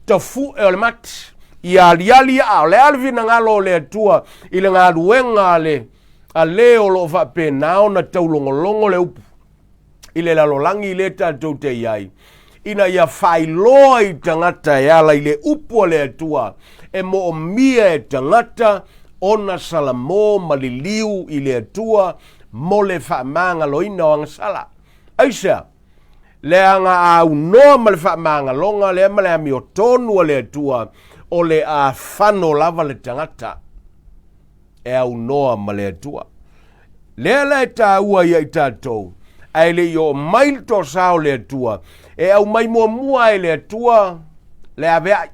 tafu'e o le mati, ia aliali aa, o le a le finagalo o le Atua i le galuega a le a le o lo o faapena ona taulogologo le upu i le lalolagi lea tatou te i ai, ina ia faailoa i tagata e ala i le upu a le Atua e moomia e tagata ona salamo ma liliu i le Atua mo le faamagaloina o agasala. Aisea? Leaga a aunoa ma le faamagaloga lea ma le amiotonu a le Atua, o le a fano lava le tagata e aunoa ma le Atua. Lea la e taua ia i tatou, ae le i oo mai le toasā o le Atua, e aumai muamua e le Atua le aveai.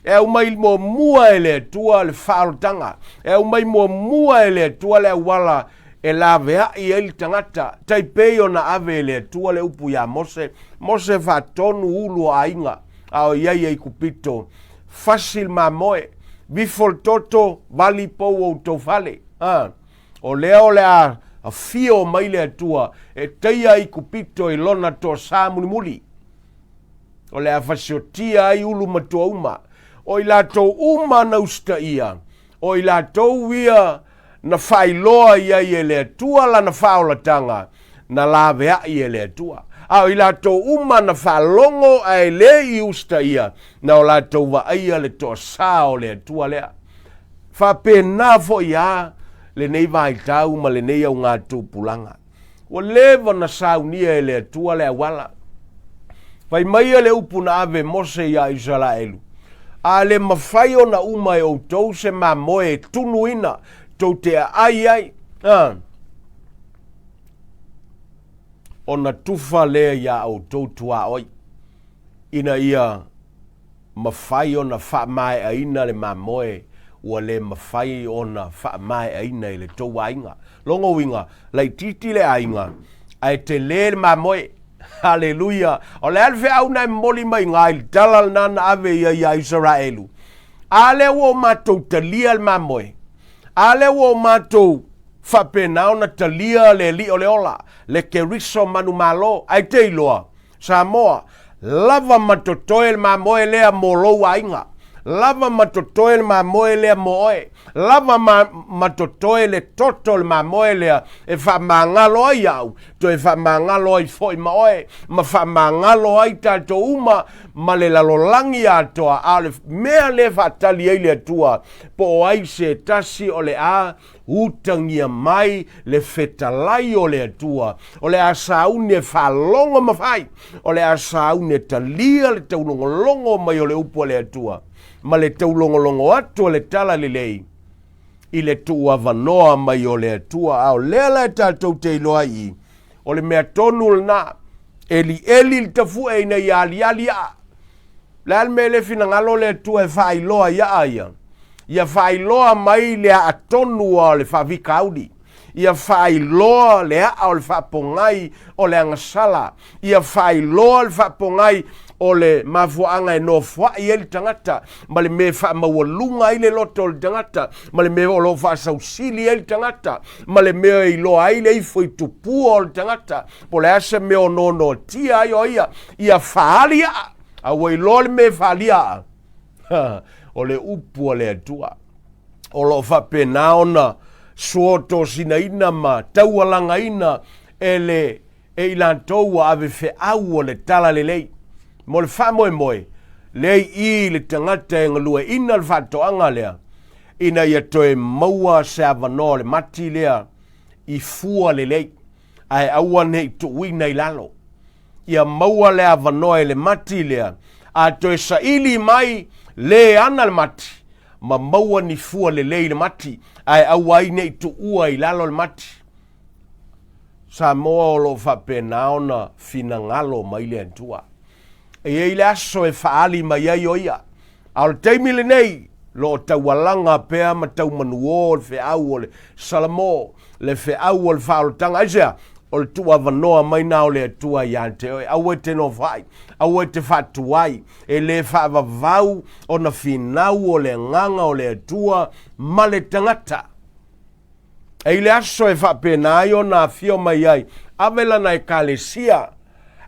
E aumai muamua e le Atua le faaolotaga. E aumai muamua e le Atua le auala e laveai ai le tagata, tai pei ona ave e le Atua le upu iā Mose, Mose faatonu ulu o aiga, a o i ai Aikupito, fasi le mamoe, vifo le toto, vali pou o outou fale. A, o lea o le a afio mai le Atua e taia Aikupito i lona toasā mulimuli. O le a fasiotia ai ulu matua uma. O i latou uma na usitaia, o i latou ia na faailoa i ai e le Atua lana faaolataga, na laveai e le Atua. A o i latou uma na faalogo ae le i usitaia, na o latou vaaia le toasā o le Atua lea. Faapena foi a lenei vaitau ma lenei augatupulaga. Ua leva ona saunia e le Atua le auala. Fai mai le upu na ave e Mose iā Isaraelu, A le mafai ona uma e outou se mamoe e tunuina tou te aai ai, a, ona tufa lea iā outou tuaoi, ina ia mafai ona faamaeaina le mamoe ua le mafai ona faamaeaina e le tou aiga. Lona uiga, laitiiti le aiga, ae tele le mamoe. Haleluia! O le a le feau na e momoli mai iga i le tala lena na ave ia iā Isaraelu? A lea ua o matou talia le mamoe, a lea ua o matou faapena ona talia le Alii o le ola, le Keriso manumalo, ae te iloa, Samoa, lava ma totoe le mamoe lea mo lou aiga. Lava ma totoe le mamoe lea mo oe. Lava ma, ma totoe le toto o le mamoe lea e faamagalo ai au, toe faamagalo ai foi ma oe, ma faamagalo ai tatou uma ma le lalolagi atoa. A o le mea lea e faatali ai le Atua, po o ai se tasi o le a utagia mai le fetalai o le Atua, o le a sauni e faalogo ma fai, o le a sauni e talia le taulogologo mai o le upu a le Atua, ma le taulogologo atu o le tala lelei i le tuuavanoa mai o le Atua. A o lea la e tatou te iloa ai i, o le mea tonu lena, elieli le tafu'e ina ia aliali a'a. Le a le mea le finagalo le Atua e faailoa i a'a ia? Ia faailoa mai le a'a tonu o le faafitauli. Ia faailoa le a'a o le faapogai o le agasala. Ia faailoa le faapogai o le mafuaaga e nofoai ai le tagata, ma le mea e faamaualuga ai le loto o le tagata, ma le mea o lo o faasausili ai le tagata, ma le mea e iloa ai le ifo i tupua o le tagata, po o le a se mea o nonoatia ai o ia, ia faaali aa, a ua iloa le mea e faalia aa, o le upu a le Atua. O lo o faapena ona suotosinaina ma taualagaina e le e i latou ua ave feau o le tala lelei. Mo le faamoemoe, lea i i le tagata e galueaiina le faatoaga lea, ina ia toe maua se avanoa o le mati lea i fua lelei, ae aua ne i tuuina i lalo. Ia maua le avanoa e le mati lea, a toe saili mai le ana le mati, ma maua ni fua lelei i le mati, ae aua ai ne i tuua i lalo le mati. Samoa o lo o faapena ona finagalo mai le Atua. E i ai le aso e faaali mai ai o ia. A o le taimi lenei, lo o taualaga pea ma taumanuō le feau o le Salamo, le feau o le faaolataga. Aisea? O le tuuavanoa mai na o le Atua ia te oe. Aua e te nofoai, aua e te faatuai, e le faavavau ona finau o le agaga o le Atua ma le tagata. E i le aso e faapena ai ona afio mai ai, ave lana ekalesia,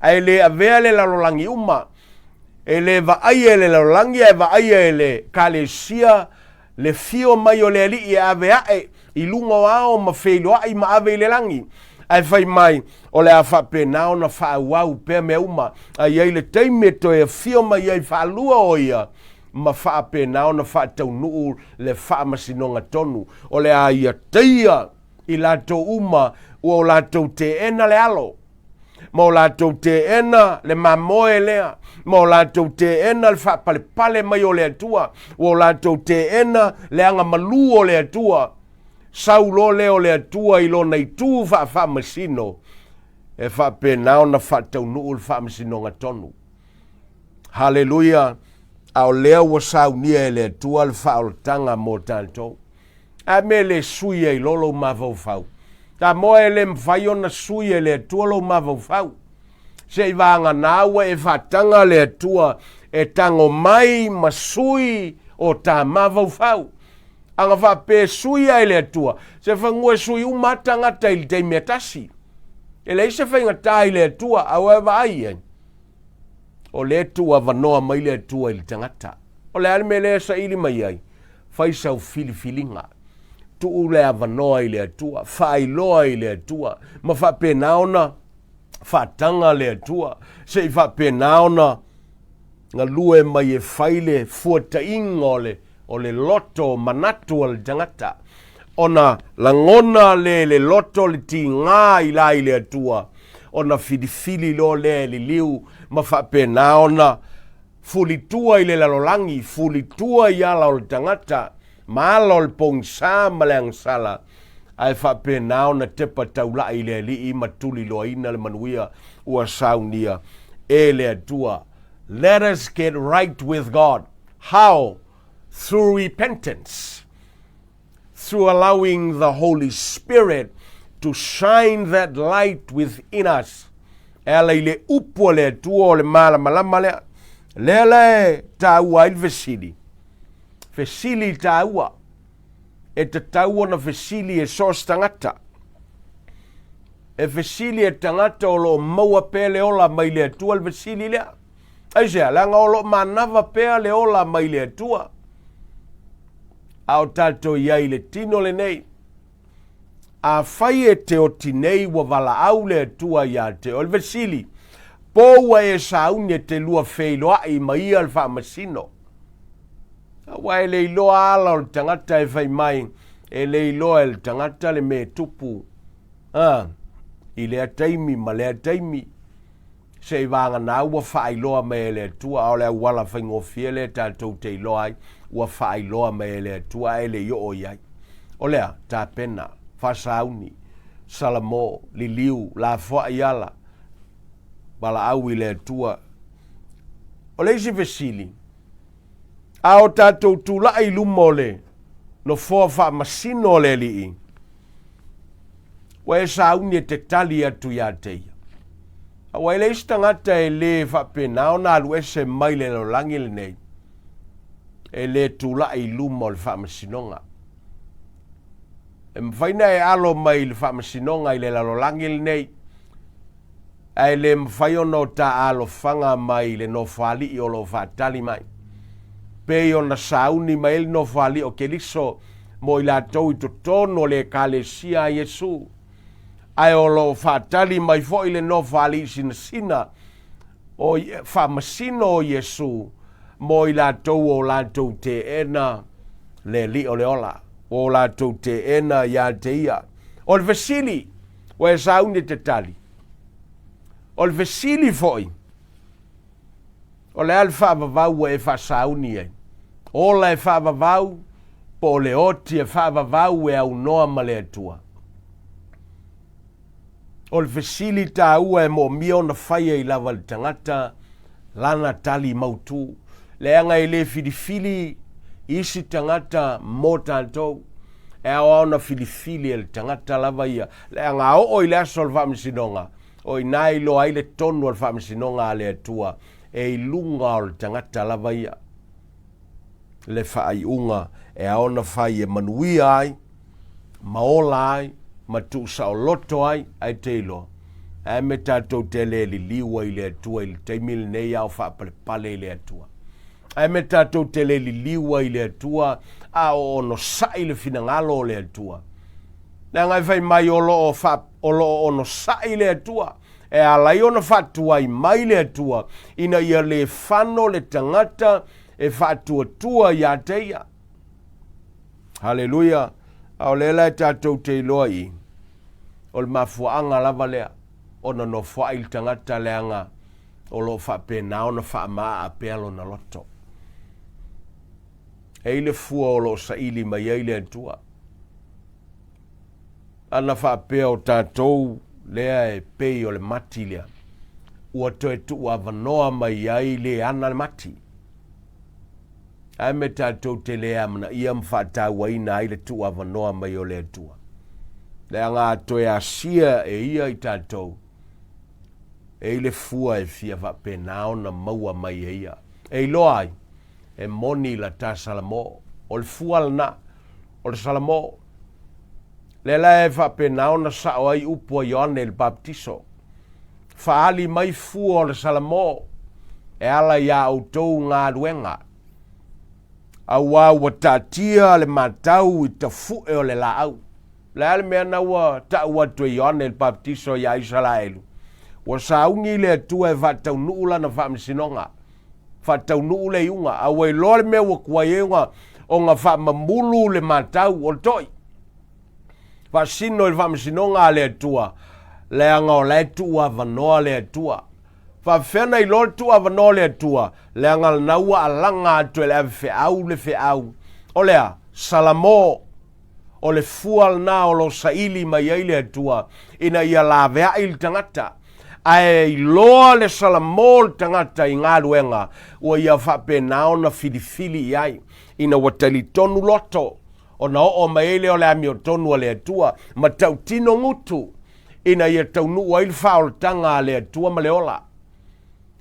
ae le avea le lalolagi uma. E le vaaia e le lalolagi ae vaaia e le ekalesia le fio mai o le Alii e ave ae i luga o ao ma feiloai ma ave i le lagi. Ae fai mai, o le a faapena ona faaauau pea mea uma, a i ai le taimi e toe afio mai ai faalua o ia, ma faapena ona faataunuu le faamasinoga tonu, o le a ia taia i latou uma ua o latou teena le alo, ma o latou teena le mamoe lea, ma o latou teena le faapalepale mai o le Atua, ua o latou teena le agamalu o le Atua, sau loa lea o le Atua i lona itu faafaamasino, e faapena ona faataunuu le faamasinoga tonu. Haleluia! A o lea ua saunia e le Atua le faaolataga mo tatou. A mea le sui ai loa lou mafaufau. Samoa e le mafai ona sui e le Atua lou mafaufau. Se i vagana ua e faataga le Atua e tago mai ma sui o ta mafaufau. Aga faapea e suia e le Atua, se fanua e sui uma a tagata i le taimi e tasi. E leai se faigata i le Atua, a ua e vaai i ai. O lea e tuuavanoa mai le Atua i le tagata. O le a le mea lea e saili mai ai? Fai sau filifiliga. Tuu le avanoa i le Atua, faailoa i le Atua, ma faapena ona faataga le Atua, se i faapena ona galue mai e fai le fuataiga o le, o le loto manatu o le tagata. Ona lagona le le loto le tigā i la i le Atua, ona filifili loa lea e liliu ma faapena ona fulitua i le lalolagi, fulitua i ala o le tagata, ma ala o le pogisa ma le agasala, ae faapena ona tepa taulai i le Alii ma tuliloaina le manuia ua saunia e le Atua. Let us get right with God. How? Through repentance. Through allowing the Holy Spirit to shine that light within us. E ala i le upu a le Atua o le malamalama lea. Lea la e taua ai le fesili. Fesili taua. E tatau ona fesili e so o se tagata. E fesili e tagata o lo o maua pea le ola mai le Atua le fesili lea. Aisea? Leaga o lo o manava pea le ola mai le Atua. A o tatou i ai i le tino lenei. Afai e te oti nei ua valaau le Atua iā te oe. O le fesili, po ua e sauni e te lua feiloai ma ia le faamasino? Aua e le iloa ala o le tagata e fai mai, e le iloa e le tagata le mea e tupu a, i lea taimi ma lea taimi. Seiavagana ua faailoa mai e le Atua, a o le auala faigofie lea tatou te iloa ai, ua faailoa mai e le Atua ae le i oo i ai. O lea, tapena, faasauni, salamo, liliu, lafoai ala, valaau i le Atua. O le isi fesili, a o tatou tulai i luma o le nofoa faamasino o le Alii, Ua e sauni e te tali atu iā te ia. Aua e leai se tagata e lē faapena ona alu ese mai le lalolagi lenei, e lē tula'i i luma o le faamasinoga. E mafai na e alo mai i le faamasinoga i le lalolagi lenei, ae le mafai ona o ta alofaga mai i le Nofoalii o lo o faatali mai. Pei ona sauni mai ai le Nofoalii o Keriso mo i latou i totonu o le Ekalesia a Iesu, ae o lo o faatali mai foi le Nofoalii sinasina o faamasino o Iesu mo i latou o latou teena le Alii o le ola, o latou teena iā te ia. O le fesili, ua e sauni e te tali. O le fesili foi, o le a le faavavau ua e faasauni ai? Ola e faavavau po o le oti e faavavau e aunoa ma le Atua? O le fesili taua e moomia ona fai ai lava le tagata lana tali mautu, leaga e le filifili isi tagata mo tatou, e ao lava ona filifili e le tagata lava ia, leaga a oo i le aso o le faamasinoga, o i ina e iloa ai le tonu o le faamasinoga a le Atua e i luga o le tagata lava ia. Le faaiuga e ao ona fai e manuia ai, ma ola ai, ma tuusaoloto ai, ae te iloa, ae me tatou te le liliu ai i le Atua i le taimi lenei a o faapalepale i le Atua. Ae me tatou te le liliu ai i le Atua a o onosai le finagalo o le Atua. Leaga e fai mai o lo o, fa, o lo o onosai le Atua, e ala ai ona faatuai mai le Atua ina ia le fano le tagata e faatuatua iā te ia. Haleluia! A o lea la e tatou te iloa i, o le mafuaaga lava lea ona nofoai le tagata leaga o lo o faapena ona faamaaa pea lona loto. E i le fua o lo o saili mai ai le Atua. Ana faapea o tatou lea e pei o le mati lea, ua toe tuuavanoa mai ai le ana le mati. Ae me tatou te le amanaia ma faatauaina ai le tuuavanoa mai o le Atua. Leaga a toe asia e ia i tatou, e i le fua e fia faapena ona maua mai e ia. E iloa ai, e moni la ta Salamo, o le fua lena, o le Salamo. Lea la e faapena ona sao ai upu a Ioane i le Baptiso. Faaali mai fua o le Salamo e ala iā outou galuega, auā ua taatia le matau i tafuʻe o le laau. O le a le mea na ua taʻu atu e Ioane le Baptiso iā Isalaelu? Ua sauni le Atua e faataunuu lana faamasinoga, faataunuu le iuga, a ua iloa le mea ua tuai ai ona, ona faamamulu le matau o le toi. Faasino i le faamasinoga a le Atua, leaga o la e tuuavanoa le Atua. Faapefea na iloa le tuuavanoa o le Atua, leaga lena ua alaga atu e le avefeau le feau. O le a? Salamo. O le fua lena o lo o saili mai ai le Atua ina ia laveai le tagata. Ae iloa le salamo o le tagata i galuega ua ia faapena ona filifili i ai, ina ua talitonu loto ona oo mai ai lea o le amiotonu a le Atua ma tautino gutu ina ia taunuu ai le faaolataga a le Atua ma le ola.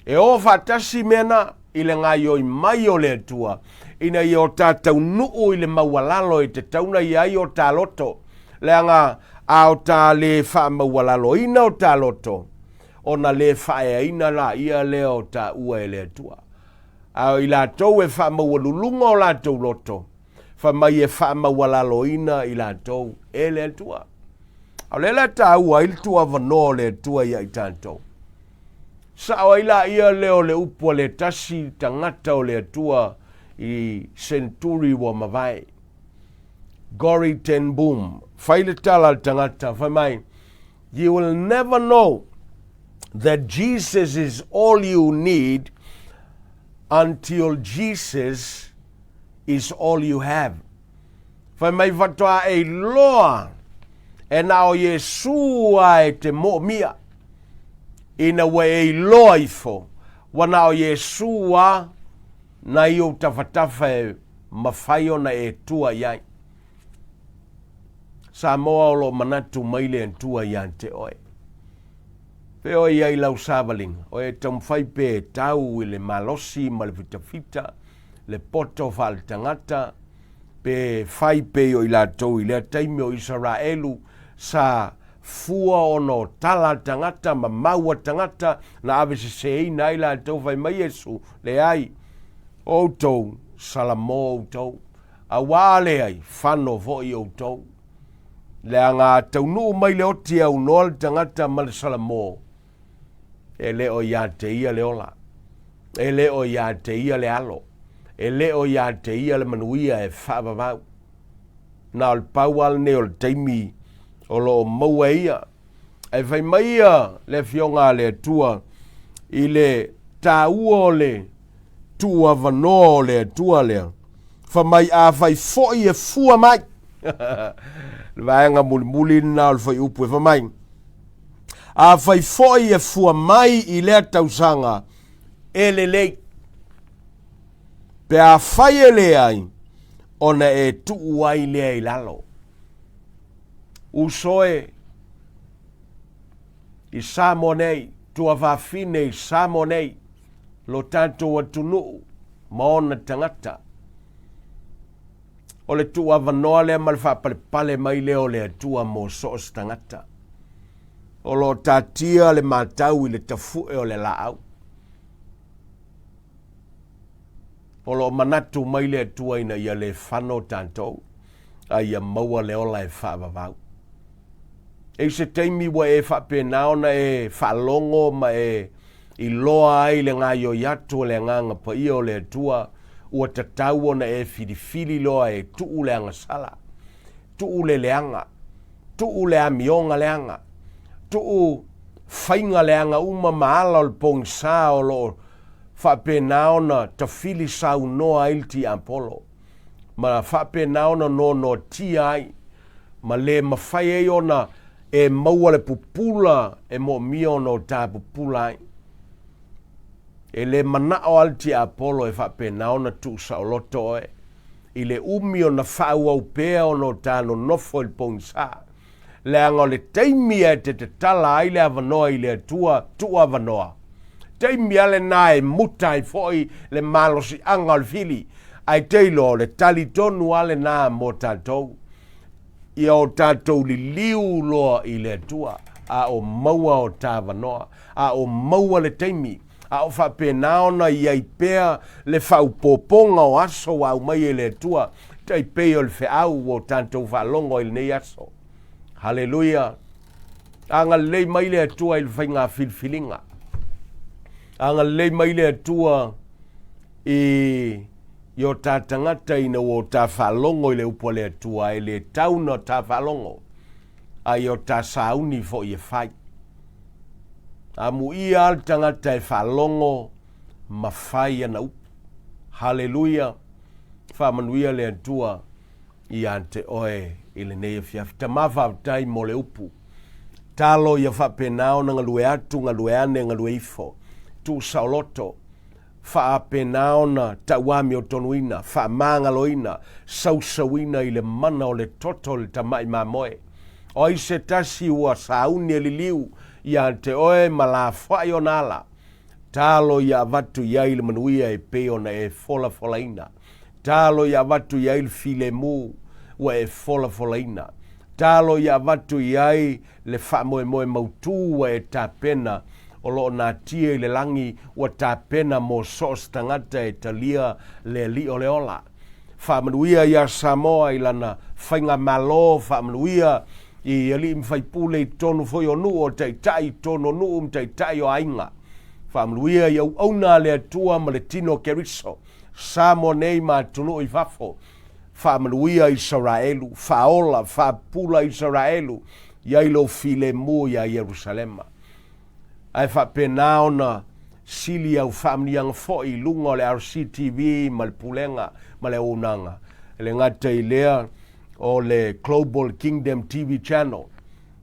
E o faatasi mea na i le gaoioi mai o le Atua ina ia o ta taunuu i le maualalo e tatau ona i ai o ta loto, leaga a o ta lē faamaualaloina o ta loto, ona le faaeaina laia lea o taua e le Atua. A o i latou e faamaualuluga o latou loto, fai mai e faamaualaloina i latou e le Atua. A o lea la e taua ai le tuuavanoa o le Atua ia i tatou. Sao ai laia lea o le upu a le tasi tagata o le Atua i senturi ua mavae. Corrie ten Boom, fai le tala a le tagata, fai mai, You will never know that Jesus is all you need until Jesus is all you have. Fai mai faatoa e iloa e na o Iesu a e te moomia ina ua e iloa ifo ua na o Iesu a na i ou tafatafa e mafai ona e tua i ai. Samoa o lo o manatu mai le Atua ia te oe. Pe oe i ai lau savaliga, o e taumafai pe e tau i le malosi ma le fitafita, le poto faaletagata, pe fai pei o i latou i lea taimi o Isaraelu sa fua ona o tala a tagata ma mau a tagata na ave seseina ai latou fai mai Iesu, leai, o outou, salamo outou, auā leai, fano foi outou. Leaga a taunuu mai le oti e aunoa le tagata ma le salamo, e le o ia te ia le ola, e le o ia te ia le alo, e le o ia te ia le manuia e faavavau. Na o le pau lava lenei o le taimi o lo o maua e ia. Ae fai mai ia le Afioga a le Atua i le taua o le tuuavanoa o le Atua lea, fai mai afai foi e fua mai. Le vaega mulimuli lena o le fuaiupu e fai mai, afai foi e fua mai i lea tausaga e lelei, pe afai e leai, ona e tuu ai lea i lalo. Uso e, i Samoa nei, tuafafine i Samoa nei, lo tatou atunuu ma ona tagata. O le tuuavanoa lea ma le faapalepale mai lea o le Atua mo so o se tagata. O lo o tatia le matau i le tafue o le laau. O lo o manatu mai le Atua ina ia le fano tatou, a ia maua le ola e faavavau. E i se taimi ua e faapena ona e faalogo ma e iloa ai le gaoioi atu o le Agaga Paia o le Atua, ua tatau ona e filifili loa e tuu le agasala, tuu le leaga, tuu le amioga leaga, tuu faiga leaga uma ma ala o le pogisa o lo o faapena ona tafili saunoa ai le tiapolo, ma faapena ona noanoatia ai, ma le mafai ai ona e maua le pupula e moomia ona o ta pupula ai. E le manao lava le tiapolo e faapena ona tuusaoloto oe i le umi ona faaauau pea ona o ta nonofo i le pogisa. Leaga o le taimi e te tatala ai le avanoa i le Atua tuuavanoa, taimi lava lena e muta ai foi le malosiaga o le fili, ae te iloa o le tali tonu lava lena mo tatou. Ia o tatou liliu loa i le Atua, a o maua o ta avanoa, a o maua le taimi, a o faapena ona i ai pea le faaopoopoga o aso ua aumai e le Atua, tai pei o le feau ua o tatou faalogo ai i lenei aso. Haleluia! Agalelei mai le Atua i le faiga filifiliga. Agalelei mai le Atua i i o ta tagata ina ua o ta faalogo i le upu a le Atua e le tau na ta faalogo, a ia o ta sauni foi e fai. Amuia le tagata e faalogo ma fai ana upu. Haleluia! Faamanuia le Atua ia te oe i lenei afiafi. Tama faafetai mo le upu. Talo ia faapena ona galue atu, galue ane, galue ifo. Tuusaoloto, faapena ona tauamiotonuina, faamagaloina, sausauina i le mana o le toto o le tamai mamoe. O ai se tasi ua sauni e liliu ia te oe ma lafoai ona ala? Talo ia avatu i ai le manuia e pei ona e folafolaina. Talo ia avatu i ai le filemu ua e folafolaina. Talo ia avatu i ai le faamoemoe mautū ua e tapena o lo o natia i le lagi ua tapena mo so o se tagata e talia le Alii o le ola. Faamanuia iā Samoa i lana faigamalo, faamanuia i alii ma faipule i totonu foi o nuu, o taitai i totonu o nuu ma taitai o aiga. Faamanuia i auauna a le Atua ma le tino o Keriso, Samoa nei ma atunuu i fafo. Faamanuia Isaraelu, faaola, faapula Isaraelu, i ai lou filemu iā Ierusalema. Ae faapena ona sili au faamanuiaga foi i luga o le RCTV ma le Pulega ma le Auaunaga, e le gata i lea o le Global Kingdom TV Channel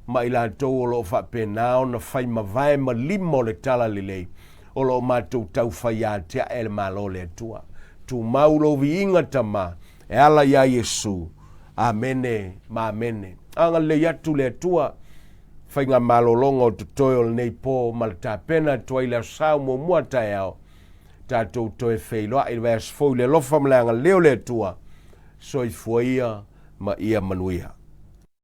ma i latou o lo o faapena ona fai mavae ma lima o le Talalelei o lo o matou taufai atiae le Malo o le Atua. Tumau lou viiga Tama e ala iā Iesu. Amene ma amene. Agalelei atu le Atua faigamalologa o totoe o lenei po ma le tapena atu ai le aso Sa muamua taeao, tatou toe feiloai i le vaiaso fou i le alofa ma le agalelei o le Atua. Soifua ia ma ia manuia.